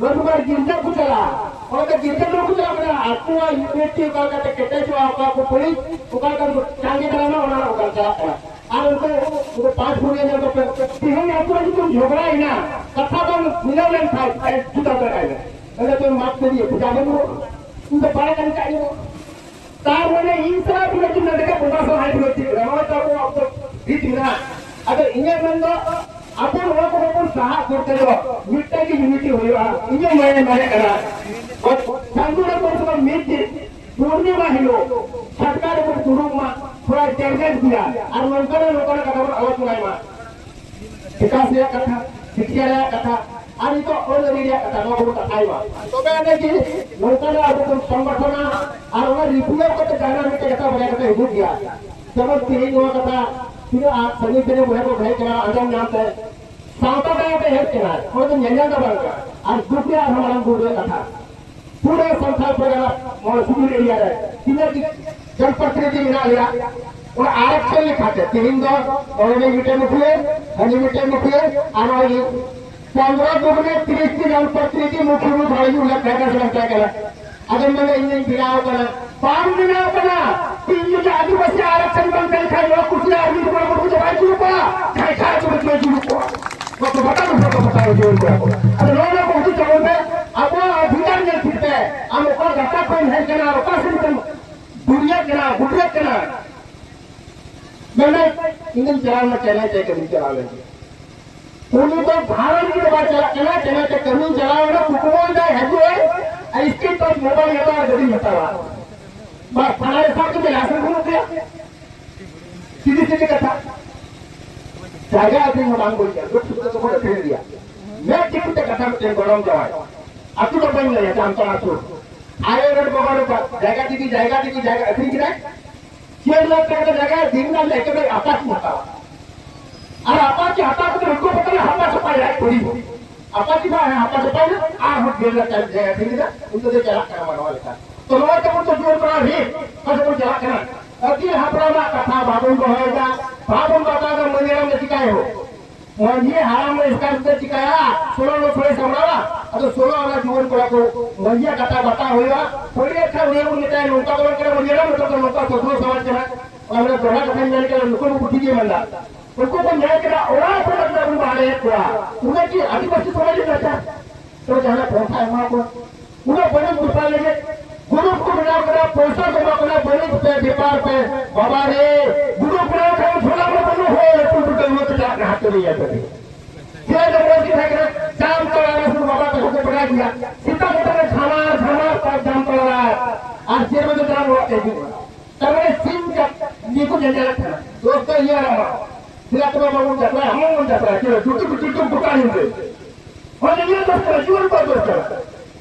ᱨᱚᱵᱤᱵᱟᱨ ᱜᱤᱨᱡᱟ ᱠᱚ ᱪᱟᱞᱟᱜᱼᱟ, ᱚᱸᱰᱮ ᱜᱤᱨᱡᱟ ᱠᱚ ᱪᱟᱞᱟᱜ ᱠᱟᱱᱟ᱾ ᱟᱠᱚᱣᱟᱜ ᱤᱭᱩᱱᱤᱴᱤ ᱚᱠᱟ ᱞᱮᱠᱟᱛᱮ ᱠᱮᱴᱮᱡᱚᱜᱼᱟ, ᱚᱠᱟ ᱠᱚ ᱯᱟᱹᱲᱤ ᱚᱠᱟ ᱞᱮᱠᱟ ᱠᱚ ᱪᱟᱸᱜᱮ ᱫᱟᱨᱟᱢᱟ, ᱚᱱᱟ ᱚᱠᱟ ᱪᱟᱞᱟᱜ ᱠᱟᱱᱟ᱾ ᱟᱨ ᱩᱱᱠᱩ, ᱩᱱᱠᱩ ᱯᱟᱸᱪ ᱯᱩᱱᱭᱟᱹ ᱧᱮᱞ ᱠᱟᱛᱮ ᱛᱮᱦᱮᱧ ᱟᱹᱛᱩ ᱨᱮ ᱡᱩᱫᱤᱢ ᱡᱷᱚᱜᱽᱲᱟᱭᱮᱱᱟ, ᱠᱟᱛᱷᱟ ᱵᱟᱝ ᱢᱤᱞᱟᱹᱣ ᱞᱮᱱᱠᱷᱟᱱ ᱮᱠ ᱡᱩᱫᱟ ᱫᱟᱲᱮᱭᱟᱜᱼᱟ᱾ ᱚᱸᱰᱮ ᱫᱚ ᱢᱟᱯ ᱠᱮᱫᱤᱭᱟ, ᱵᱷᱮᱡᱟ ᱵᱟᱹᱱᱩᱜᱼᱟ᱾ ᱤᱧ ᱫᱚ ᱵᱟᱭ ᱠᱟᱱ ᱠᱟᱜ ᱤᱧ ᱫᱚ᱾ ᱛᱟᱨ ᱢᱟᱱᱮ ᱤᱧ ᱥᱟᱞᱟᱜ ᱛᱤᱱᱟᱹᱜ ᱫᱤᱱ ᱱᱚᱰᱮ ᱜᱮ ᱵᱚᱸᱜᱟ ᱥᱚᱦᱨᱟᱭ ᱵᱚᱱ ᱪᱮᱫ ᱠᱮᱫᱟ, ᱱᱚᱜᱼᱚᱭ ᱛᱚ ᱟᱵᱚᱣᱟᱜ ᱫᱚ ᱵᱷᱤᱛ ᱢᱮᱱᱟᱜᱼᱟ᱾ ᱟᱫᱚ ᱤᱧᱟᱹᱜ ᱢᱮᱱ ᱫᱚ ᱟᱵᱚ ᱱᱚᱣᱟ ᱠᱚ ᱵᱟᱵᱚᱱ ᱥᱟᱦᱟᱜ ᱠᱚᱨᱛᱮ ᱫᱚ ᱢᱤᱫᱴᱟᱝ ᱜᱮ ᱤᱭᱩᱱᱤᱴᱤ ᱦᱩᱭᱩᱜᱼᱟ᱾ ᱤᱧᱟᱹᱜ ᱢᱚᱱᱮ ᱢᱚᱱᱮ ᱠᱟᱱᱟ ᱪᱟᱸᱫᱳ ᱨᱮ ᱠᱚᱢ ᱥᱮ ᱠᱚᱢ ᱢᱤᱫ ᱫᱤᱱ ᱯᱩᱨᱱᱤᱢᱟ ᱦᱤᱞᱳᱜ ᱪᱷᱟᱴᱠᱟ ᱨᱮᱵᱚᱱ ᱫᱩᱲᱩᱵ ᱢᱟ, ᱛᱷᱚᱲᱟ ᱡᱮᱨᱡᱮᱨ ᱜᱮᱭᱟ ᱟᱨ ᱱᱚᱝᱠᱟᱱᱟᱜ ᱱᱚᱝᱠᱟᱱᱟᱜ ᱠᱟᱛᱷᱟ ᱵᱚᱱ ᱟᱞᱳᱪᱚᱱᱟᱭ ᱢᱟ᱾ ᱵᱤᱠᱟᱥ ᱨᱮᱭᱟᱜ ᱠᱟᱛᱷᱟ, ᱥᱤᱠᱷᱟ ᱨᱮᱭᱟᱜ ᱠᱟᱛᱷᱟ, ᱟᱨ ᱱᱤᱛᱚᱜ ᱟᱹᱱ ᱟᱹᱨᱤ ᱨᱮᱭᱟᱜ ᱠᱟᱛᱷᱟ, ᱱᱚᱣᱟ ᱠᱚᱵᱚᱱ ᱠᱟᱛᱷᱟᱭ ᱢᱟ᱾ ᱛᱚᱵᱮ ᱟᱹᱱᱤᱡ ᱜᱮ ᱱᱚᱝᱠᱟᱱᱟᱜ ᱟᱵᱚ ᱵᱚᱱ ᱥᱚᱝᱜᱚᱴᱷᱚᱱᱟ ᱟᱨ ᱚᱱᱟ ᱨᱤᱯᱩᱞᱟᱹᱣ ᱠᱟᱛᱮ ᱡᱟᱦᱟᱱᱟᱜ ᱢᱤᱫᱴᱮᱱ ᱠᱟᱛᱷᱟ ᱵᱟᱨᱭᱟ ᱠᱟᱛᱷᱟ ᱦᱤᱡᱩᱜ ᱜᱮᱭᱟ᱾ ᱡᱮᱢᱚᱱ ᱛᱮᱦᱮᱧ ᱱᱚᱣᱟ ᱠᱟᱛᱷᱟ ᱛᱤᱱᱟᱹᱜ ᱟᱸᱴ ᱥᱟᱺᱜᱤᱧ ᱥᱟᱺᱜᱤᱧ ᱵᱚᱭᱦᱟ ᱠᱚ ᱦᱮᱡ ᱠᱟᱱᱟ, ᱟᱸᱡᱚᱢ ᱧᱟᱢ ᱛᱮ ᱥᱟᱶᱛᱟ ᱫᱟᱭᱟ ᱛᱮ ᱦᱮᱡ ᱠᱟᱱᱟ, ᱚᱱᱟ ᱫᱚ ᱧᱮᱧᱮᱞ ᱫᱚ ᱵᱟᱝ ᱠᱟᱱᱟ᱾ ᱟᱨ ᱫᱩᱠ ᱨᱮᱭᱟᱜ ᱟᱨᱦᱚᱸ ᱢᱟᱨᱟᱝ ᱫᱩᱠ ᱨᱮᱭᱟᱜ ᱠᱟᱛᱷᱟ, ᱯᱩᱨᱟᱹ ᱥᱟᱱᱛᱟᱲ ᱯᱟᱨᱜᱟᱱᱟ ᱢᱚᱬᱮ ᱥᱤᱵᱤᱞ ᱮᱨᱤᱭᱟ ᱨᱮ ᱛᱤᱱᱟᱹᱜ ᱜᱮ ᱡᱚᱱᱯᱨᱚᱛᱤᱱᱤᱫᱷᱤ ᱢᱮᱱᱟᱜ ᱞᱮᱭᱟ, ᱚᱱᱟ ᱟᱨᱮᱠᱥᱚᱱ ᱞᱮᱠᱟᱛᱮ ᱛᱮᱦᱮᱧ ᱫᱚ ᱱᱚᱰᱮ ᱢᱤᱫᱴᱮᱱ ᱢᱩᱠᱷᱤᱭᱟᱹ, ᱦᱟᱹᱱᱤ ᱢᱤᱫᱴᱮᱱ ᱢᱩᱠᱷᱤᱭᱟᱹ, ᱟᱨ ᱱᱚᱜᱼᱚᱭ ᱯᱚᱱᱨᱚ ᱫᱩᱜᱽᱱᱮ ᱛᱤᱨᱤᱥ ᱴᱤ ᱡᱚᱱᱯᱨᱚᱛᱤᱱᱤᱫᱷᱤ ᱢᱩᱠᱷᱤᱭᱟᱹ ᱵᱷᱟᱲᱟ ᱧᱩ ᱞᱮᱠᱟ ᱠᱟᱱᱟ᱾ ᱟᱫᱚ ᱢᱮᱱᱫᱟ, ᱤᱧ ᱫᱩᱧ ᱵᱮᱱᱟᱣ ᱠᱟᱱᱟ, ᱵᱟᱢ ᱵᱮᱱᱟᱣ ᱠᱟᱱᱟ᱾ ᱤᱧ ᱡᱩᱫᱤ ᱟᱹᱫᱤᱵᱟᱹᱥᱤ ᱟᱨᱮᱠᱥᱚᱱ ᱵᱟᱝ ᱛᱟᱦᱮᱸ ᱠᱷᱟᱱ, ᱱᱚᱣᱟ ᱠᱩᱥᱤ ᱟᱨ ᱢᱤᱫ ᱦᱚᱲ ᱵᱟᱠᱚ ᱪᱟᱵᱟᱭ ᱦᱚᱪᱚ ᱠᱚᱣᱟ, ᱡᱷᱟᱲᱠᱷᱚᱸᱰ ᱨᱮ ᱵᱟᱠᱚ ᱪᱟᱵᱟᱭ ᱦᱚᱪᱚ ᱠᱚᱣᱟ᱾ ᱱᱚᱣᱟ ᱠᱚ ᱵᱟᱛᱟ ᱫᱚ ᱵᱟᱠᱚ ᱵᱟᱛᱟ ᱦᱚᱪᱚ ᱠᱚᱣᱟ᱾ ᱟᱫᱚ ᱱᱚᱣᱟ ᱱᱚᱣᱟ ᱠᱚ ᱦᱩᱫᱤᱥ ᱛᱟᱵᱚᱱ ᱯᱮ, ᱟᱵᱚᱣᱟᱜ ᱚᱫᱷᱤᱠᱟᱨ ᱧᱮᱞ ᱴᱷᱤᱠ ᱯᱮ, ᱠᱟᱱᱟ, ᱚᱠᱟ ᱥᱮᱫ ᱛᱮᱢ ᱫᱩᱨᱤᱭᱟᱜ ᱠᱟᱱᱟ, ᱜᱩᱴᱨᱟᱹᱜ ᱠᱟᱱᱟ? ᱢᱮᱱᱫᱟᱭ, "ᱤᱧ ᱫᱚᱧ ᱪᱟᱞᱟᱣ ᱞᱮᱱᱟ ᱪᱮᱱᱱᱟᱭ ᱛᱮ ᱠᱟᱹᱢᱤᱧ ᱪᱟᱞᱟᱣ ᱞᱮᱱ ᱜᱮ᱾" ᱩᱱᱤ ᱫᱚ ᱵᱷᱟᱨᱚᱛ ᱨᱮ ᱵᱟᱭ ᱪᱟᱞᱟᱜ ᱠᱟᱱᱟ, ᱪᱮᱱᱱᱟᱭ ᱛᱮ ᱠᱟᱹᱢᱤᱧ ᱪᱟᱞᱟᱣ ᱞᱮᱱᱟ, ᱠᱩᱠᱢᱩᱭ ᱫᱟᱭ ᱦᱤᱡᱩᱜ ᱟᱭ, ᱟᱨ ᱥᱠᱨᱤᱱ ᱴᱟᱪ ᱢᱳᱵᱟᱭᱤᱞ ᱦᱟᱛᱟᱣᱟ ᱟᱨ ᱜᱟᱹᱰᱤᱧ ᱦᱟᱛᱟᱣᱟ᱾ ᱵᱟᱥ, ᱛᱷᱟᱱᱟ ᱨᱮ ᱥᱟᱵ ᱠᱮᱫᱮ, ᱞᱟᱭᱥᱮᱱᱥ ᱵᱟᱹᱱᱩᱜ ᱛᱟᱭᱟ᱾ ᱥᱤᱫᱷᱤ ᱥᱤᱫᱷᱤ ᱠᱟᱛᱷᱟ᱾ ᱡᱟᱭᱜᱟ ᱟᱹᱠᱷᱨᱤᱧ ᱦᱚᱸ ᱵᱟᱝ ᱵᱟᱹᱲᱤᱡᱼᱟ, ᱞᱳᱠ ᱥᱩᱵᱤᱫᱷᱟ ᱛᱮᱵᱚᱱ ᱟᱹᱠᱷᱨᱤᱧ ᱜᱮᱭᱟ᱾ ᱢᱮᱫ ᱪᱤᱯᱤᱛᱮ ᱠᱟᱛᱷᱟ ᱢᱤᱫᱴᱮᱱ ᱜᱚᱲᱚᱢ ᱡᱟᱶᱟᱭ, ᱟᱹᱛᱩ ᱫᱚ ᱵᱟᱹᱧ ᱞᱟᱹᱭᱟ, ᱡᱟᱢᱛᱟᱲᱟ ᱥᱩᱨ᱾ ᱟᱭᱳ ᱨᱮᱱ ᱵᱟᱵᱟ ᱨᱮᱱ ᱵᱟ-, ᱡᱟᱭᱜᱟ ᱛᱮᱜᱮ, ᱡᱟᱭᱜᱟ ᱛᱮᱜᱮ, ᱡᱟᱭᱜᱟ ᱟᱹᱠᱷᱨᱤᱧ ᱠᱮᱫᱟᱭ᱾ ᱪᱟᱨ ᱞᱟᱠᱷ ᱴᱟᱠᱟ ᱨᱮᱱᱟᱜ ᱡᱟᱭᱜᱟ ᱫᱤᱱ ᱨᱮᱱᱟᱜ ᱮᱠᱮᱵᱟᱨᱮ ᱟᱯᱟᱛ ᱠᱚ ᱦᱟᱛᱟᱣᱟ᱾ ᱟᱨ ᱟᱯᱟᱛ ᱠᱚ ᱦᱟᱛᱟᱣ ᱠᱟᱛᱮ ᱩᱱᱠᱩ ᱠᱚ ᱛᱟᱦᱞᱮ ᱦᱟᱯᱟ ᱥᱟᱯᱷᱟᱭᱟ ᱟᱡ ᱠᱩᱲᱤ᱾ ᱟᱯᱟᱛ ᱠᱚ ᱦᱟᱯᱟ ᱥᱟᱯᱷᱟᱭᱟ, ᱟᱨᱦᱚᱸ ᱰᱮᱲ ᱞᱟᱠᱷ ᱴᱟᱠᱟ ᱡᱟᱭᱜᱟ ᱟᱹᱠᱷᱨᱤᱧ ᱠᱮᱫᱟ, ᱩᱱᱠᱩ ᱫᱚ ᱪᱟᱞᱟᱜ ᱠᱟᱱᱟ ᱢᱟᱱᱣᱟ ᱞᱮᱠᱟ᱾ ᱛᱚ ᱱᱚᱣᱟ ᱛᱮᱵᱚᱱ ᱛᱚ ᱡᱩᱣᱟᱹᱱ ᱠᱚᱲᱟ ᱨᱮ ᱚᱠᱟ ᱥᱮᱫ ᱵᱚᱱ ᱪᱟᱞᱟᱜ ᱠᱟᱱᱟ? ᱟᱹᱜᱤᱞ ᱦᱟᱯᱲᱟᱢᱟᱜ ᱠᱟᱛᱷᱟ ᱵᱟᱵᱚᱱ ᱫᱚᱦᱚᱭᱮᱫᱟ, ᱵᱟᱵᱚᱱ ᱵᱟᱛᱟᱣ ᱮᱫᱟ, ᱢᱟᱹᱡᱷᱤ ᱦᱟᱲᱟᱢ ᱫᱚ ᱪᱤᱠᱟᱭ ᱦᱚᱸ? ᱢᱟᱹᱡᱷᱤ ᱦᱟᱲᱟᱢ ᱫᱚ ᱮᱥᱠᱟᱨ ᱛᱮ ᱪᱤᱠᱟᱭᱟ? ᱥᱳᱞᱳ ᱟᱱᱟ ᱥᱳᱞᱳᱭ ᱥᱟᱢᱵᱲᱟᱣᱟ᱾ ᱟᱫᱚ ᱥᱳᱞᱳ ᱟᱱᱟ ᱡᱩᱣᱟᱹᱱ ᱠᱚᱲᱟ ᱠᱚ ᱢᱟᱹᱡᱷᱤᱭᱟᱜ ᱠᱟᱛᱷᱟ ᱵᱟᱛᱟᱣ ᱦᱩᱭᱩᱜᱼᱟ᱾ ᱯᱚᱨᱤᱭᱟ ᱠᱷᱟᱱ ᱩᱱᱤ ᱵᱚᱱ ᱢᱮᱛᱟᱭᱟ, "ᱱᱚᱝᱠᱟ ᱵᱟᱝ ᱠᱟᱱᱟ, ᱢᱟᱹᱡᱷᱤ ᱦᱟᱲᱟᱢ, ᱱᱤᱛᱚᱜ ᱫᱚ ᱱᱚᱝᱠᱟ ᱥᱚᱥᱱᱚ ᱥᱚᱢᱟᱡᱽ ᱠᱟᱱᱟ᱾" ᱚᱱᱟ ᱢᱟᱱᱮ ᱫᱚᱦᱲᱟ ᱠᱟᱛᱷᱟᱧ ᱢᱮᱱ ᱠᱮᱫᱟ, ᱱᱩᱠᱩ ᱠᱚ ᱴᱷᱤᱠ ᱜᱮ ᱢᱮᱱᱫᱟ᱾ ᱩᱱᱠᱩ ᱠᱚ ᱧᱮᱞ ᱠᱮᱫᱟ, ᱚᱲᱟᱜ ᱠᱷᱚᱱᱟᱜ ᱪᱮᱫᱟᱜ ᱵᱚᱱ ᱵᱟᱦᱨᱮᱭᱮᱫ ᱠᱚᱣᱟ? ᱩᱱᱟᱹᱜ ᱠᱤ ᱟᱹᱫᱤᱵᱟᱹᱥᱤ ᱥᱚᱢᱟᱡᱽ ᱨᱮ ᱱᱮᱛᱟᱨ ᱛᱚ ᱡᱟᱦᱟᱸᱱᱟᱜ ᱯᱚᱱᱛᱷᱟ ᱮᱢᱟ ᱠᱚ᱾ ᱩᱱᱟᱹᱜ ᱵᱟᱹᱱᱤᱡ ᱵᱮᱯᱟᱨ ᱞᱟᱹᱜᱤᱫ ᱜᱩᱨᱩᱯ ᱠᱚ ᱵᱮᱱᱟᱣ ᱠᱮᱫᱟ, ᱯᱚᱭᱥᱟ ᱠᱚ ᱮᱢᱟ ᱠᱚ ᱠᱟᱱᱟ, ᱵᱟᱹᱱᱤᱡ ᱯᱮ, ᱵᱮᱯᱟᱨ ᱯᱮ᱾ ᱵᱟᱵᱟ ᱨᱮ, ᱜᱩᱨᱩᱯ ᱵᱮᱱᱟᱣ ᱠᱷᱟᱱ ᱥᱚᱱᱟ ᱠᱚ ᱵᱟᱹᱱᱩᱜ ᱦᱚᱲ ᱞᱟᱹᱴᱩ ᱞᱟᱹᱴᱩ ᱰᱟᱹᱝᱜᱩᱣᱟᱹ ᱠᱚ ᱪᱟᱞᱟᱜ ᱠᱟᱱᱟ ᱦᱟᱴ ᱨᱮ ᱤᱭᱟᱹ ᱠᱟᱛᱮ᱾ ᱪᱮᱫ ᱫᱚ ᱢᱚᱡᱽ ᱜᱮ ᱛᱟᱦᱮᱸ ᱠᱟᱱᱟ, ᱡᱟᱢ ᱛᱚᱲᱟ ᱨᱮ ᱥᱩᱨ ᱵᱟᱵᱟ ᱛᱟᱠᱚ ᱠᱚ ᱵᱟᱰᱟᱭ ᱜᱮᱭᱟ᱾ ᱥᱮᱛᱟᱜ ᱥᱮᱛᱟᱜ ᱨᱮ ᱡᱷᱟᱢᱟᱨ ᱡᱷᱟᱢᱟᱨ ᱛᱟᱨ ᱡᱟᱢ ᱛᱚᱲᱟ ᱨᱮ᱾ ᱟᱨ ᱪᱮᱫ ᱵᱟᱡᱮ ᱛᱟᱨᱟ ᱚᱲᱟᱜ ᱛᱮ ᱦᱤᱡᱩᱜᱼᱟ᱾ ᱛᱟᱨᱢᱟᱱᱮ ᱥᱤᱧ ᱪᱟᱸᱫ ᱱᱤᱭᱟᱹ ᱠᱚ ᱧᱮᱧᱮᱞᱮᱫ ᱠᱟᱱᱟ᱾ ᱫᱳᱥ ᱫᱚ ᱤᱭᱟᱹ ᱟᱨᱟᱢᱟ᱾ ᱪᱮᱫᱟᱜ ᱛᱚᱵᱮ ᱵᱟᱵᱚᱱ ᱡᱟᱛᱨᱟᱭᱟ? ᱟᱢ ᱦᱚᱸ ᱵᱚᱱ ᱡᱟᱛᱨᱟᱭᱟ᱾ ᱪᱮᱫ ᱡᱩᱛᱩ ᱡᱩᱛᱩ ᱫᱚᱠᱟᱱ ᱦᱤᱱᱫᱤ᱾ ᱦᱚᱸ, ᱱᱤᱭᱟᱹ ᱫᱳᱥ ᱠᱟᱱᱟ, ᱡᱩᱣᱟᱹᱱ ᱠᱚᱣᱟᱜ ᱫᱳᱥ ᱠᱟᱱᱟ᱾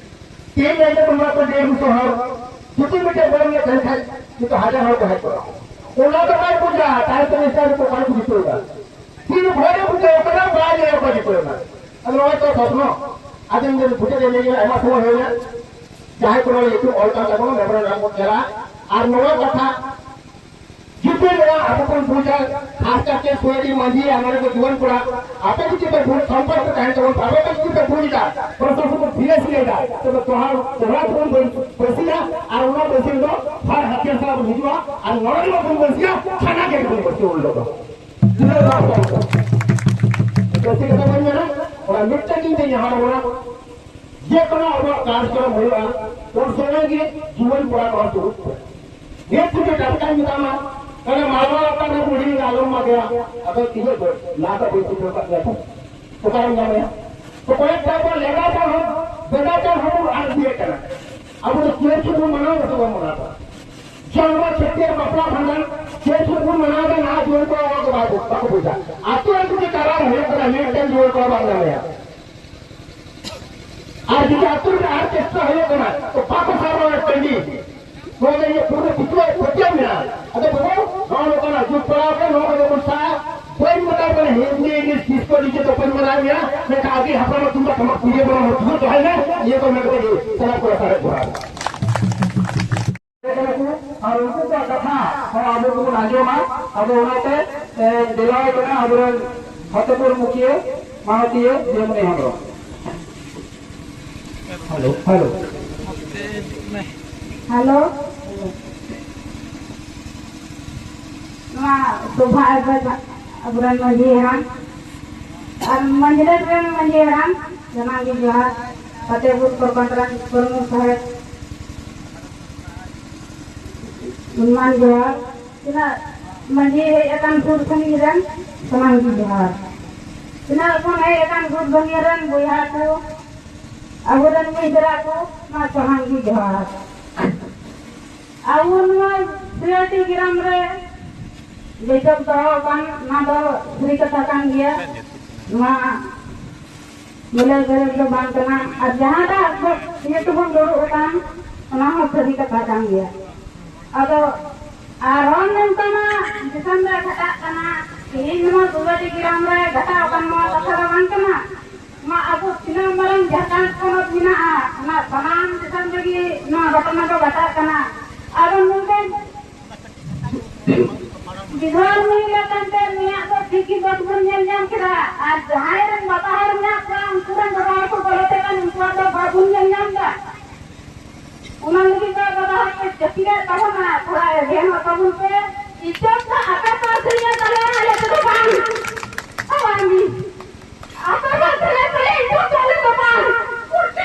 ᱛᱮᱦᱮᱧ ᱧᱮᱞ ᱛᱮ ᱱᱚᱣᱟ ᱠᱚ ᱰᱮᱲ ᱫᱩᱥᱚ ᱦᱚᱲ, ᱡᱩᱫᱤ ᱢᱤᱫᱴᱮᱱ ᱵᱚᱞ ᱮᱱᱮᱡ ᱛᱟᱦᱮᱱ ᱠᱷᱟᱡ, ᱱᱤᱛᱚᱜ ᱦᱟᱡᱟᱨ ᱦᱚᱲ ᱠᱚ ᱦᱮᱡ ᱠᱚᱜᱼᱟ᱾ ᱚᱱᱟ ᱫᱚ ᱵᱟᱭ ᱵᱩᱡᱟ, ᱛᱟᱭᱚᱢ ᱛᱮ ᱱᱮᱥᱟ ᱨᱮᱠᱚ ᱚᱠᱟ ᱨᱮᱠᱚ ᱡᱤᱛᱟᱹᱣ ᱮᱱᱟ᱾ ᱛᱤᱱ ᱵᱷᱳᱨ ᱮ ᱵᱩᱡᱷᱟᱹᱣ ᱠᱟᱱᱟ, ᱵᱟᱭ ᱧᱮᱞ ᱠᱚ ᱡᱤᱛᱟᱹᱣ ᱮᱱᱟ᱾ ᱟᱫᱚ ᱱᱚᱜᱼᱚᱭ ᱛᱚ ᱥᱚᱥᱱᱚ, ᱟᱫᱚ ᱤᱧ ᱫᱚ ᱵᱩᱡᱷᱟᱹᱣ ᱞᱮ ᱞᱟᱹᱭ ᱟᱭᱢᱟ ᱥᱚᱢᱚᱭ ᱦᱩᱭᱱᱟ᱾ ᱡᱟᱦᱟᱸᱭ ᱠᱚ ᱱᱚᱰᱮ ᱧᱩᱛᱩᱢ ᱚᱞ ᱠᱟᱱ ᱛᱟᱵᱚᱱᱟ, ᱢᱮᱢᱳᱨᱮᱱᱰᱟᱢ ᱵᱚᱱ ᱧᱮᱞᱟ᱾ ᱟᱨ ᱱᱚᱣᱟ ᱠᱟᱛᱷᱟ ᱡᱩᱫᱤ ᱱᱚᱣᱟ ᱟᱵᱚ ᱵᱚᱱ ᱵᱩᱡᱟ, ᱠᱷᱟᱥ ᱠᱟᱛᱮ ᱥᱩᱭᱟᱹᱲᱤ ᱢᱟᱹᱡᱷᱤ ᱟᱨ ᱱᱚᱰᱮ ᱠᱚ ᱡᱩᱣᱟᱹᱱ ᱠᱚᱲᱟ, ᱟᱯᱮ ᱡᱩᱫᱤ ᱯᱮ ᱵᱩᱡᱽ ᱥᱚᱢᱯᱚᱨᱠ ᱛᱟᱦᱮᱱ ᱛᱟᱵᱚᱱ, ᱟᱯᱮ ᱯᱮ ᱡᱩᱫᱤ ᱯᱮ ᱵᱩᱡᱽ ᱮᱫᱟ, ᱯᱨᱚᱥᱟᱥᱚᱱ ᱠᱚ ᱫᱷᱤᱨᱮ ᱥᱤᱨᱮ ᱮᱫᱟ, ᱛᱚᱵᱮ ᱫᱚᱦᱲᱟ, ᱫᱚᱦᱲᱟ ᱛᱮᱵᱚᱱ ᱵᱟᱹ-, ᱵᱟᱹᱥᱤᱭᱟ ᱟᱨ ᱚᱱᱟ ᱵᱟᱹᱥᱤ ᱫᱚ ᱦᱟᱨ ᱦᱟᱹᱛᱤᱭᱟᱹᱨ ᱥᱟᱞᱟᱜ ᱵᱚᱱ ᱦᱤᱡᱩᱜᱼᱟ ᱟᱨ ᱱᱚᱰᱮ ᱜᱮ ᱵᱚᱱ ᱵᱟᱹᱥᱤ ᱩᱱ ᱦᱤᱞᱳᱜ ᱫᱚ᱾ ᱵᱟᱹᱥᱤ ᱠᱟᱛᱷᱟ ᱵᱟᱹᱧ ᱢᱮᱱᱟ, ᱚᱱᱟ ᱢᱤᱫᱴᱟᱝ ᱜᱤᱧ ᱢᱮᱱᱟ, ᱦᱟᱱᱟ ᱚᱱᱟ ᱡᱮᱠᱳᱱᱳ ᱟᱵᱚᱣᱟᱜ ᱠᱟᱨᱡᱚᱠᱨᱚᱢ ᱦᱩᱭᱩᱜᱼᱟ, ᱩᱱ ᱥᱚᱢᱚᱭ ᱜᱮ ᱡᱩᱣᱟᱹᱱ ᱠᱚᱲᱟ ᱠᱚ ᱫᱩᱲᱩᱵ ᱠᱚ᱾ ᱱᱤᱛ ᱡᱩᱫᱤ ᱴᱟᱴᱠᱟᱧ ᱢᱮᱛᱟᱢᱟ, ᱛᱟᱦᱞᱮ ᱢᱟᱞᱣᱟ ᱞᱟᱛᱟᱨ ᱨᱮ ᱵᱩᱰᱷᱤ ᱟᱞᱚᱢ ᱢᱟᱜᱮᱭᱟ, ᱟᱫᱚ ᱛᱤᱱᱟᱹᱜ ᱫᱚ ᱞᱟᱦᱟ ᱫᱚ ᱵᱟᱹᱧ ᱥᱮᱴᱮᱨ ᱠᱟᱜ ᱜᱮᱭᱟ ᱛᱚ᱾ ᱚᱠᱟᱨᱮᱢ ᱧᱟᱢᱮᱭᱟ? ᱛᱚ ᱠᱚᱭᱮᱠᱴᱟ ᱵᱚᱱ ᱞᱮᱸᱜᱟ ᱪᱟᱞ ᱦᱚᱸ, ᱵᱮᱸᱜᱟ ᱪᱟᱞ ᱦᱚᱸ ᱵᱚᱱ ᱟᱫ ᱤᱫᱤᱭᱮᱫ ᱠᱟᱱᱟ᱾ ᱟᱵᱚ ᱫᱚ ᱪᱮᱫ ᱪᱮᱫ ᱵᱚᱱ ᱢᱟᱱᱟᱣ ᱠᱟᱛᱮ ᱵᱚᱱ ᱢᱟᱱᱟᱣ ᱠᱚᱣᱟ? ᱡᱟᱦᱟᱸ ᱪᱷᱟᱹᱴᱭᱟᱹᱨ ᱵᱟᱯᱞᱟ ᱵᱷᱟᱸᱰᱟᱱ ᱪᱮᱫ ᱪᱮᱫ ᱵᱚᱱ ᱢᱟᱱᱟᱣ ᱮᱫᱟ, ᱱᱟᱦᱟᱜ ᱡᱩᱣᱟᱹᱱ ᱠᱚᱲᱟ ᱠᱚ ᱵᱟᱠᱚ ᱵᱟᱠᱚ ᱵᱩᱡᱟ᱾ ᱟᱛᱳ ᱟᱛᱳ ᱛᱮ ᱪᱟᱞᱟᱣ ᱦᱩᱭᱩᱜ ᱠᱟᱱᱟ, ᱢᱤᱫᱴᱮᱱ ᱡᱩᱣᱟᱹᱱ ᱠᱚᱲᱟ ᱵᱟᱢ ᱧᱟᱢᱮᱭᱟ᱾ ᱟᱨ ᱡᱩᱫᱤ ᱟᱹᱛᱩ ᱨᱮ ᱟᱨ ᱪᱮᱥᱴᱟ ᱦᱩᱭᱩᱜ ᱠᱟᱱᱟ, ᱛᱚ ᱵᱟᱠᱚ ᱥᱟᱵᱟ ᱚᱱᱟ ᱴᱟᱺᱰᱤ᱾ ᱱᱚᱣᱟ ᱫᱚ ᱤᱧᱟᱹᱜ ᱯᱩᱨᱟᱹ ᱯᱟᱹᱛᱭᱟᱹᱣ, ᱯᱟᱹᱛᱭᱟᱹᱣ ᱢᱮᱱᱟᱜᱼᱟ᱾ ᱟᱫᱚ ᱵᱟᱹᱵᱩ, ᱱᱚᱜᱼᱚ ᱱᱚᱝᱠᱟᱱᱟᱜ ᱡᱩᱜᱽ ᱯᱟᱲᱟᱣ ᱠᱟᱱᱟ, ᱱᱚᱣᱟ ᱠᱚᱫᱚ ᱵᱚᱱ ᱥᱟᱦᱟ᱾ ᱵᱟᱹᱧ ᱢᱮᱛᱟ ᱠᱚ ᱠᱟᱱᱟ ᱦᱤᱱᱫᱤ, ᱤᱝᱞᱤᱥ, ᱰᱤᱥᱠᱳ, ᱰᱤᱡᱮ ᱫᱚ ᱵᱟᱹᱧ ᱢᱟᱱᱟᱣ ᱜᱮᱭᱟ, ᱢᱮᱱᱠᱷᱟᱱ ᱟᱹᱰᱤ ᱦᱟᱯᱲᱟᱢᱟᱜ ᱛᱩᱢᱫᱟᱜ ᱴᱟᱢᱟᱠ ᱯᱩᱡᱟᱹ ᱵᱚᱱ ᱫᱚᱦᱚᱭ ᱢᱮ, ᱤᱭᱟᱹ ᱠᱚ ᱢᱮᱱ ᱠᱟᱛᱮ ᱜᱮ ᱥᱟᱱᱟᱢ ᱠᱚᱲᱟ ᱥᱟᱨᱮᱡ ᱠᱚᱲᱟ᱾ ᱟᱨ ᱩᱱᱠᱩ ᱠᱚᱣᱟᱜ ᱠᱟᱛᱷᱟ ᱦᱚᱸ ᱟᱵᱚ ᱠᱚᱵᱚᱱ ᱟᱸᱡᱚᱢᱟ᱾ ᱟᱫᱚ ᱚᱱᱟᱛᱮ, ᱮ, ᱫᱮᱞᱟᱣᱟᱭ ᱠᱟᱱᱟ ᱟᱵᱚᱨᱮᱱ ᱯᱷᱟᱛᱮᱯᱩᱨ ᱢᱩᱠᱷᱤᱭᱟᱹ ᱢᱟᱱᱚᱛᱤᱭᱟᱹ Jiyamuni Hembrom. Hello, hello. Hello. ᱱᱚᱣᱟ ᱥᱚᱵᱷᱟ ᱨᱮ ᱟᱵᱚᱨᱮᱱ ᱢᱟᱹᱡᱷᱤ ᱦᱟᱲᱟᱢ ᱟᱨ ᱢᱟᱹᱡᱷᱤ ᱨᱮᱱ ᱢᱟᱹᱡᱷᱤ ᱦᱟᱲᱟᱢ, ᱥᱟᱱᱟᱢ ᱜᱮ ᱡᱚᱦᱟᱨ᱾ ᱯᱷᱟᱛᱮᱯᱩᱨ ᱯᱨᱚᱠᱷᱚᱸᱰ ᱨᱮᱱ ᱯᱨᱚᱢᱩᱠᱷ ᱥᱟᱦᱮᱵᱽ, ᱜᱩᱱᱢᱟᱱ ᱡᱚᱦᱟᱨ᱾ ᱛᱤᱱᱟᱹᱜ ᱢᱟᱹᱡᱷᱤ ᱦᱮᱡ ᱟᱠᱟᱱ ᱥᱩᱨ ᱥᱟᱺᱜᱤᱧ ᱨᱮᱱ, ᱥᱟᱱᱟᱢ ᱜᱮ ᱡᱚᱦᱟᱨ᱾ ᱛᱤᱱᱟᱹᱜ ᱠᱷᱚᱱ ᱦᱮᱡ ᱟᱠᱟᱱ ᱥᱩᱨ ᱥᱟᱺᱜᱤᱧ ᱨᱮᱱ ᱵᱚᱭᱦᱟ ᱠᱚ, ᱟᱵᱚᱨᱮᱱ ᱢᱟᱹᱭ ᱵᱮᱨᱟ ᱠᱚ, ᱢᱟ ᱥᱟᱱᱟᱢ ᱜᱮ ᱡᱚᱦᱟᱨ᱾ ᱟᱵᱚ ᱱᱚᱣᱟ ᱥᱤᱭᱟᱹᱴᱤ ᱜᱨᱟᱢ ᱨᱮ ᱵᱤᱪᱟᱹᱨ ᱫᱚᱦᱚ ᱟᱠᱟᱱ, ᱚᱱᱟ ᱫᱚ ᱥᱟᱹᱨᱤ ᱠᱟᱛᱷᱟ ᱠᱟᱱ ᱜᱮᱭᱟ᱾ ᱱᱚᱣᱟ ᱢᱤᱞᱟᱹᱣ ᱜᱮᱨᱮᱡ ᱫᱚ ᱵᱟᱝ ᱠᱟᱱᱟ᱾ ᱟᱨ ᱡᱟᱦᱟᱸᱴᱟᱜ ᱵᱚ-, ᱤᱭᱟᱹ ᱛᱮᱵᱚᱱ ᱫᱩᱲᱩᱵ ᱟᱠᱟᱱ, ᱚᱱᱟ ᱦᱚᱸ ᱥᱟᱹᱨᱤ ᱠᱟᱛᱷᱟ ᱠᱟᱱ ᱜᱮᱭᱟ᱾ ᱟᱫᱚ ᱟᱨᱦᱚᱸ ᱱᱚᱝᱠᱟ ᱢᱟ ᱫᱤᱥᱚᱢ ᱨᱮ ᱜᱷᱟᱴᱟᱜ ᱠᱟᱱᱟ, ᱛᱮᱦᱮᱧ ᱱᱚᱣᱟ ᱥᱩᱵᱟᱹᱴᱤ ᱜᱨᱟᱢ ᱨᱮ ᱜᱷᱟᱴᱟᱣ ᱟᱠᱟᱱ ᱱᱚᱣᱟ ᱠᱟᱛᱷᱟ ᱫᱚ ᱵᱟᱝ ᱠᱟᱱᱟ᱾ ᱱᱚᱣᱟ ᱟᱵᱚ ᱛᱤᱱᱟᱹᱜ ᱢᱟᱨᱟᱝ ᱡᱷᱟᱲᱠᱷᱚᱸᱰ ᱯᱚᱱᱚᱛ ᱢᱮᱱᱟᱜᱼᱟ, ᱚᱱᱟ ᱥᱟᱱᱟᱢ ᱫᱤᱥᱚᱢ ᱨᱮᱜᱮ ᱱᱚᱣᱟ ᱜᱷᱚᱴᱚᱱᱟ ᱫᱚ ᱜᱷᱟᱴᱟᱜ ᱠᱟᱱᱟ᱾ ᱟᱫᱚ ᱱᱚᱰᱮ ᱵᱤᱫᱷᱚᱨ ᱢᱤᱞ ᱟᱠᱟᱱ ᱛᱮ ᱱᱩᱭᱟᱜ ᱫᱚ ᱴᱷᱤᱠ ᱜᱮ ᱵᱟᱵᱚᱱ ᱧᱮᱞ ᱧᱟᱢ ᱠᱮᱫᱟ᱾ ᱟᱨ ᱡᱟᱦᱟᱸᱭ ᱨᱮᱱ ᱵᱟᱵᱟ ᱦᱚᱲ ᱢᱮᱱᱟᱜ ᱠᱚᱣᱟ, ᱩᱱᱠᱩ ᱨᱮᱱ ᱵᱟᱵᱟ ᱦᱚᱲ ᱠᱚ ᱵᱚᱞᱚ ᱛᱮ ᱠᱷᱟᱱ ᱩᱱᱠᱩᱣᱟᱜ ᱫᱚ ᱵᱟᱵᱚᱱ ᱧᱮᱞ ᱧᱟᱢ ᱮᱫᱟ᱾ ᱚᱱᱟ ᱞᱟᱹᱜᱤᱫ ᱫᱚ ᱵᱟᱵᱟ ᱦᱚᱲ ᱠᱚ ᱪᱟᱹᱠᱨᱤ ᱨᱮ ᱛᱟᱵᱚᱱᱟ, ᱛᱷᱚᱲᱟ ᱮᱵᱷᱮᱱᱚᱜ ᱛᱟᱵᱚᱱ ᱯᱮ᱾ ᱤᱡᱽᱡᱚᱛ ᱫᱚ ᱟᱯᱮ ᱯᱟᱥ ᱨᱮᱜᱮ ᱛᱟᱞᱮ, ᱟᱞᱮ ᱛᱮᱫᱚ ᱵᱟᱝ᱾ ᱟᱵᱟᱨ ᱢᱤᱫ ᱟᱯᱮ ᱯᱟᱥ ᱨᱮ ᱛᱟᱞᱮ ᱤᱡᱽᱡᱚᱛ ᱫᱚ ᱟᱞᱮ ᱫᱚ ᱵᱟᱝ᱾ ᱯᱩᱨᱪᱤ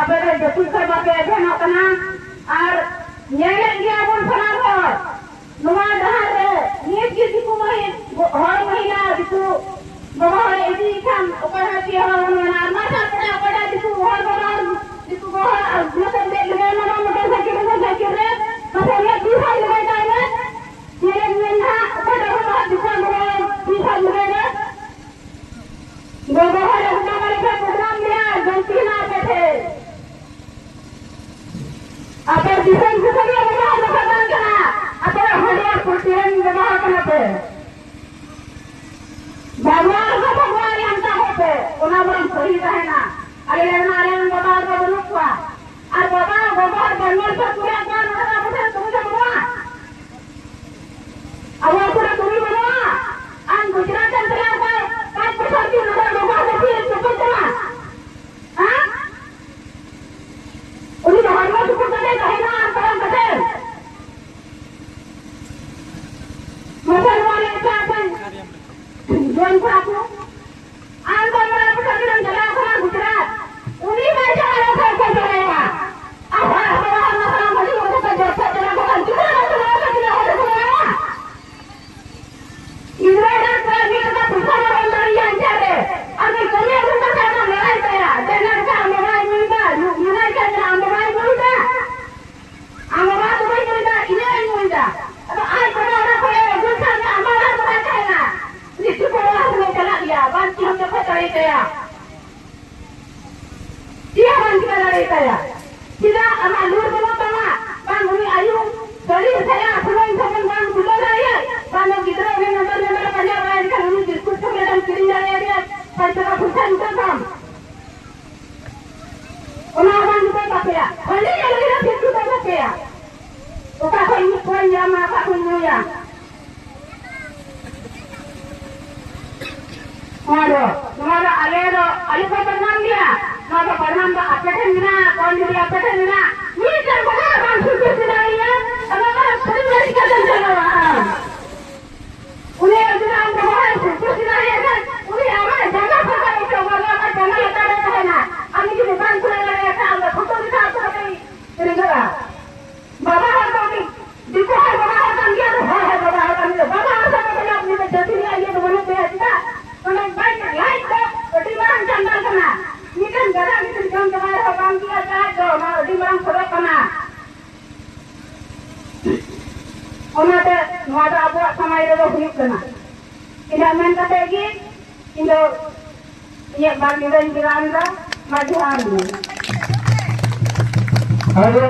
ᱟᱯᱮ ᱫᱚ ᱡᱟᱹᱯᱤᱫ ᱠᱷᱚᱱ ᱵᱟᱯᱮ ᱮᱵᱷᱮᱱᱚᱜ ᱠᱟᱱᱟ᱾ ᱟᱨ ᱧᱮᱞᱮᱫ ᱜᱮᱭᱟ ᱵᱚᱱ ᱥᱟᱱᱟᱢ ᱦᱚᱲ, ᱱᱚᱣᱟ ᱰᱟᱦᱟᱨ ᱨᱮ ᱱᱤᱛ ᱜᱮ ᱫᱤᱠᱩ ᱢᱟᱹᱦᱤ-, ᱦᱚᱲ ᱢᱟᱹᱦᱤᱞᱟ, ᱫᱤᱠᱩ ᱵᱟᱵᱟ ᱦᱚᱲᱮ ᱤᱫᱤᱭᱮ ᱠᱷᱟᱱ ᱚᱠᱚᱭ ᱦᱚᱸ ᱪᱮᱫ ᱦᱚᱸ ᱵᱟᱵᱚᱱ ᱢᱮᱱᱟ᱾ ᱟᱨ ᱢᱟ ᱥᱟᱵ ᱠᱟᱜ ᱚᱠᱚᱭᱴᱟᱜ ᱫᱤᱠᱩ ᱦᱚᱲ ᱵᱟᱵᱟ ᱦᱚᱲ, ᱫᱤᱠᱩ ᱵᱟᱵᱟ ᱦᱚᱲ ᱟᱨ ᱢᱚᱴᱚᱨ ᱥᱟᱭᱠᱮᱞ, ᱢᱚᱴᱚᱨ ᱥᱟᱭᱠᱮᱞ ᱨᱮ ᱢᱟᱥᱮ ᱩᱱᱤᱭᱟᱜ ᱛᱤ ᱥᱟᱭ ᱞᱮᱵᱮᱫ ᱛᱟᱭ ᱢᱮ᱾ ᱧᱮᱞᱮᱫ ᱢᱮ ᱱᱟᱦᱟᱜ ᱚᱠᱚᱭᱴᱟᱜ ᱦᱚᱲ ᱫᱤᱠᱩᱣᱟᱜ ᱵᱟᱵᱟ ᱦᱚᱲ ᱛᱤ ᱥᱟᱭ ᱞᱮᱵᱮᱫ ᱨᱮ᱾ ᱜᱚᱜᱚ ᱦᱚᱲ ᱮᱠᱫᱚᱢ ᱟᱞᱮ ᱯᱮ ᱵᱚᱫᱱᱟᱢ ᱞᱮᱭᱟ, ᱜᱟᱹᱞᱛᱤ ᱦᱮᱱᱟᱜ ᱟᱯᱮ ᱴᱷᱮᱱ᱾ ᱟᱯᱮ ᱫᱤᱥᱚᱢ ᱥᱩᱥᱟᱹᱨᱤᱭᱟᱹ ᱵᱟᱵᱟ ᱦᱚᱲ ᱫᱚᱯᱮ ᱵᱟᱝ ᱠᱟᱱᱟ, ᱟᱯᱮ ᱦᱚᱲ ᱯᱩᱞᱴᱤᱭᱟᱹ ᱵᱟᱵᱟ ᱦᱚᱲ ᱠᱟᱱᱟ ᱯᱮ᱾ ᱵᱟᱵᱟ ᱦᱚᱲ ᱫᱚ ᱵᱟᱵᱟ ᱦᱚᱲ ᱟᱱ ᱛᱟᱵᱚ ᱯᱮ, ᱚᱱᱟ ᱵᱚᱨᱚᱝ ᱥᱟᱹᱦᱤ ᱛᱟᱦᱮᱱᱟ᱾ ᱟᱞᱮ ᱞᱮ ᱢᱮᱱᱟ, ᱟᱞᱮ ᱨᱮᱱ ᱵᱟᱵᱟ ᱦᱚᱲ ᱫᱚ ᱵᱟᱹᱱᱩᱜ ᱠᱚᱣᱟ᱾ ᱟᱨ ᱵᱟᱵᱟ, ᱜᱚᱜᱚ ᱦᱚᱲ ᱵᱟᱹᱱᱩᱜ ᱠᱚᱣᱟ, ᱠᱩᱲᱤ ᱦᱚᱯᱚᱱ ᱫᱚ ᱵᱟᱹᱱᱩᱜᱼᱟ᱾ ᱟᱵᱚ ᱟᱹᱛᱩ ᱨᱮ ᱠᱩᱲᱤ ᱵᱟᱹᱱᱩᱜᱼᱟ᱾ ᱟᱢ ᱜᱩᱡᱽᱨᱟᱴ ᱮᱢ ᱪᱟᱞᱟᱣ ᱠᱚᱜᱼᱟ, ᱯᱟᱸᱪ ᱵᱚᱪᱷᱚᱨ ᱫᱤᱱ ᱱᱚᱰᱮ ᱜᱚᱜᱚ ᱦᱚᱲ ᱫᱚ ᱪᱮᱫ ᱮ ᱪᱤᱠᱟᱹ ᱠᱟᱱᱟ? ᱦᱮᱸ? ᱩᱱᱤ ᱫᱚ ᱦᱚᱲᱢᱚ ᱥᱩᱯᱩᱨ ᱠᱟᱛᱮ ᱛᱟᱦᱮᱱᱟ ᱟᱨ ᱯᱟᱨᱚᱢ ᱠᱟᱛᱮ᱾ ᱢᱟᱥᱮ ᱱᱚᱣᱟ ᱨᱮ ᱮᱴᱟᱜ ᱮᱴᱟᱜ ᱡᱩᱣᱟᱹᱱ ᱠᱚᱲᱟ ᱠᱚ, ᱟᱢ ᱫᱚ ᱢᱚᱬᱮ ᱵᱚᱪᱷᱚᱨ ᱜᱤᱫᱽᱨᱟᱹᱢ ᱪᱟᱞᱟᱣ ᱠᱟᱱᱟ ᱜᱩᱡᱽᱨᱟᱴ, ᱩᱱᱤ ᱵᱟᱭ ᱪᱟᱞᱟᱣ ᱞᱮᱱᱠᱷᱟᱱ ᱚᱠᱚᱭ ᱪᱟᱞᱟᱣᱟ? ᱟᱨ ᱦᱚᱲ ᱦᱚᱲ ᱦᱚᱲ ᱱᱚᱣᱟ ᱥᱟᱱᱟᱢ ᱦᱟᱺᱰᱤ ᱧᱩ ᱠᱟᱛᱮ ᱡᱚᱨ ᱥᱮᱫ ᱪᱟᱞᱟᱣ ᱠᱟᱱᱟ, ᱜᱤᱫᱽᱨᱟᱹ ᱵᱟᱭ ᱪᱟᱞᱟᱣ ᱠᱟᱱᱟ, ᱜᱤᱫᱽᱨᱟᱹ ᱦᱚᱲ ᱫᱚᱠᱚ ᱞᱟᱜᱟᱣᱟ? ᱜᱤᱫᱽᱨᱟᱹ ᱮᱱᱟᱝ ᱠᱚᱲᱟ ᱜᱤᱫᱽᱨᱟᱹ ᱫᱚ ᱯᱚᱭᱥᱟ ᱵᱟᱵᱚᱱ ᱫᱟᱲᱮᱭᱟᱜᱼᱟ ᱮᱱᱛᱮ ᱨᱮ᱾ ᱟᱨ ᱱᱩᱭ ᱠᱟᱹᱢᱤ ᱟᱹᱜᱩ ᱠᱟᱛᱮ ᱟᱵᱚ ᱞᱟᱲᱟᱭ ᱛᱟᱭᱟ᱾ ᱡᱮ ᱮᱱᱟᱝ ᱠᱷᱟᱱ ᱟᱢ ᱵᱟᱵᱟᱭ ᱧᱩᱭᱫᱟ, ᱧᱩ-, ᱧᱩᱭ ᱠᱷᱟᱱ ᱟᱢ ᱵᱟᱵᱟᱭ ᱧᱩᱭᱫᱟ᱾ ᱟᱢ ᱵᱟᱵᱟ ᱫᱚ ᱵᱟᱭ ᱧᱩᱭᱫᱟ, ᱤᱧ ᱦᱚᱸᱧ ᱧᱩᱭᱫᱟ᱾ ᱟᱫᱚ ᱟᱡ ᱵᱟᱵᱟ ᱚᱲᱟᱜ ᱠᱷᱚᱱ ᱮ ᱟᱹᱜᱩᱭ ᱠᱷᱟᱱ ᱫᱚ ᱟᱢ ᱵᱟᱵᱟ ᱚᱲᱟᱜ ᱨᱮ ᱵᱟᱭ ᱛᱟᱦᱮᱱᱟ᱾ ᱩᱱᱤ ᱪᱩᱯ ᱚᱲᱟᱜ ᱥᱮᱫ ᱮ ᱪᱟᱞᱟᱜ ᱜᱮᱭᱟ, ᱵᱟᱝ ᱪᱮᱫ ᱦᱚᱸ ᱵᱟᱠᱚ ᱫᱟᱲᱮᱭᱟᱛᱟᱭᱟ᱾ ᱪᱮᱫ ᱦᱚᱸ ᱵᱟᱝ ᱪᱤᱠᱟᱹ ᱫᱟᱲᱮᱭᱟᱛᱟᱭᱟ᱾ ᱪᱮᱫᱟᱜ ᱟᱢᱟᱜ ᱞᱩᱨ ᱵᱟᱹᱱᱩᱜ ᱛᱟᱢᱟ? ᱵᱟᱝ ᱩᱱᱤ ᱟᱭᱩ ᱥᱟᱹᱲᱤ ᱥᱟᱭᱟ ᱥᱩᱱᱩᱢ ᱥᱟᱵᱚᱱ ᱵᱟᱝ ᱛᱩᱞᱟᱹᱣ ᱫᱟᱲᱮᱭᱟᱜ? ᱵᱟᱝ ᱫᱚ ᱜᱤᱫᱽᱨᱟᱹ ᱩᱱᱤ ᱱᱚᱡᱚᱨ ᱱᱚᱡᱚᱨ ᱯᱟᱸᱡᱟ ᱵᱟᱲᱟᱭ ᱮᱱᱠᱷᱟᱱ ᱩᱱᱤ ᱵᱤᱥᱠᱩᱴ ᱪᱚᱠᱞᱮᱴ ᱮᱢ ᱠᱤᱨᱤᱧ ᱫᱟᱲᱮᱭᱟᱫᱮᱭᱟ? ᱯᱟᱸᱪ ᱴᱟᱠᱟ ᱯᱚᱭᱥᱟ ᱱᱤᱛᱚᱜ ᱛᱟᱢ᱾ ᱚᱱᱟ ᱦᱚᱸ ᱵᱟᱝ ᱡᱩᱴᱟᱹᱜ ᱛᱟᱯᱮᱭᱟ᱾ ᱠᱷᱟᱹᱞᱤ ᱧᱮᱞ ᱜᱮ ᱵᱤᱥᱠᱩᱴ ᱛᱟᱯᱮᱭᱟ᱾ ᱚᱠᱟ ᱠᱷᱚᱱ ᱤᱧ ᱠᱚᱧ ᱧᱟᱢᱟ, ᱚᱠᱟ ᱠᱷᱚᱱ ᱧᱩᱭᱟ? ᱱᱚᱣᱟ ᱫᱚ, ᱱᱚᱣᱟ ᱫᱚ ᱟᱞᱮ ᱫᱚ ᱟᱞᱮ ᱠᱚ ᱵᱚᱫᱱᱟᱢ ᱜᱮᱭᱟ᱾ ᱱᱚᱣᱟ ᱫᱚ ᱵᱚᱫᱱᱟᱢ ᱫᱚ ᱟᱯᱮ ᱴᱷᱮᱱ ᱢᱮᱱᱟᱜᱼᱟ, ᱠᱚᱢ ᱡᱩᱫᱤ ᱟᱯᱮ ᱴᱷᱮᱱ ᱢᱮᱱᱟᱜᱼᱟ, ᱢᱤᱫᱴᱮᱱ ᱵᱚᱸᱜᱟ ᱦᱚᱸ ᱵᱟᱝ ᱥᱩᱨ ᱥᱩᱨ ᱫᱟᱲᱮᱭᱟᱭᱟ᱾ ᱟᱫᱚ ᱚᱱᱟ ᱥᱟᱹᱨᱤ ᱵᱟᱹᱲᱤᱡ ᱪᱤᱠᱟᱹᱛᱮᱢ ᱪᱟᱞᱟᱣᱟ ᱟᱢ? ᱩᱱᱤ ᱡᱩᱫᱤ ᱟᱢ ᱵᱚᱸᱜᱟ ᱦᱚᱸ ᱥᱩᱨ ᱥᱩᱨ ᱫᱟᱲᱮᱭᱟᱜ ᱠᱷᱟᱱ, ᱩᱱᱤ ᱟᱢᱟᱜ ᱡᱟᱸᱜᱟ ᱥᱟᱵ ᱠᱟᱛᱮ ᱟᱢᱟᱜ ᱡᱟᱸᱜᱟ ᱞᱟᱛᱟᱨ ᱨᱮ ᱛᱟᱦᱮᱱᱟ᱾ ᱟᱢ ᱡᱩᱫᱤ ᱵᱟᱢ ᱠᱩᱲᱟᱹᱣ ᱫᱟᱲᱮᱭᱟᱜ ᱠᱷᱟᱱ, ᱟᱢ ᱚᱱᱟᱛᱮ ᱱᱚᱣᱟ ᱫᱚ ᱟᱵᱚᱣᱟᱜ ᱥᱚᱢᱟᱡᱽ ᱨᱮᱫᱚ ᱦᱩᱭᱩᱜ ᱠᱟᱱᱟ᱾ ᱤᱱᱟᱹᱜ ᱢᱮᱱ ᱠᱟᱛᱮ ᱜᱮ ᱤᱧ ᱫᱚ ᱤᱧᱟᱹᱜ ᱵᱟᱨ ᱧᱤᱫᱟᱹᱧ ᱜᱮᱨᱟᱱ ᱫᱟ᱾ ᱢᱟ ᱡᱚᱦᱟᱨ ᱜᱮ᱾ ᱟᱫᱚ